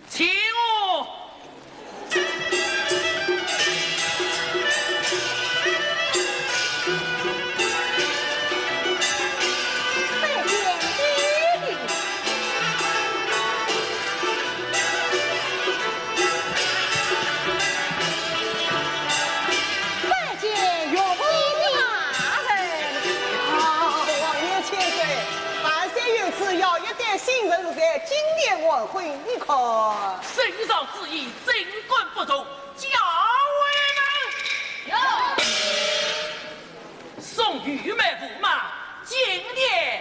请我。拜见爹爹。拜见岳父大人。啊，王爷千岁，万岁有旨，要一 对新人在金殿完婚，你看？圣上旨意，怎敢不从？校尉们！有。送御妹驸马进殿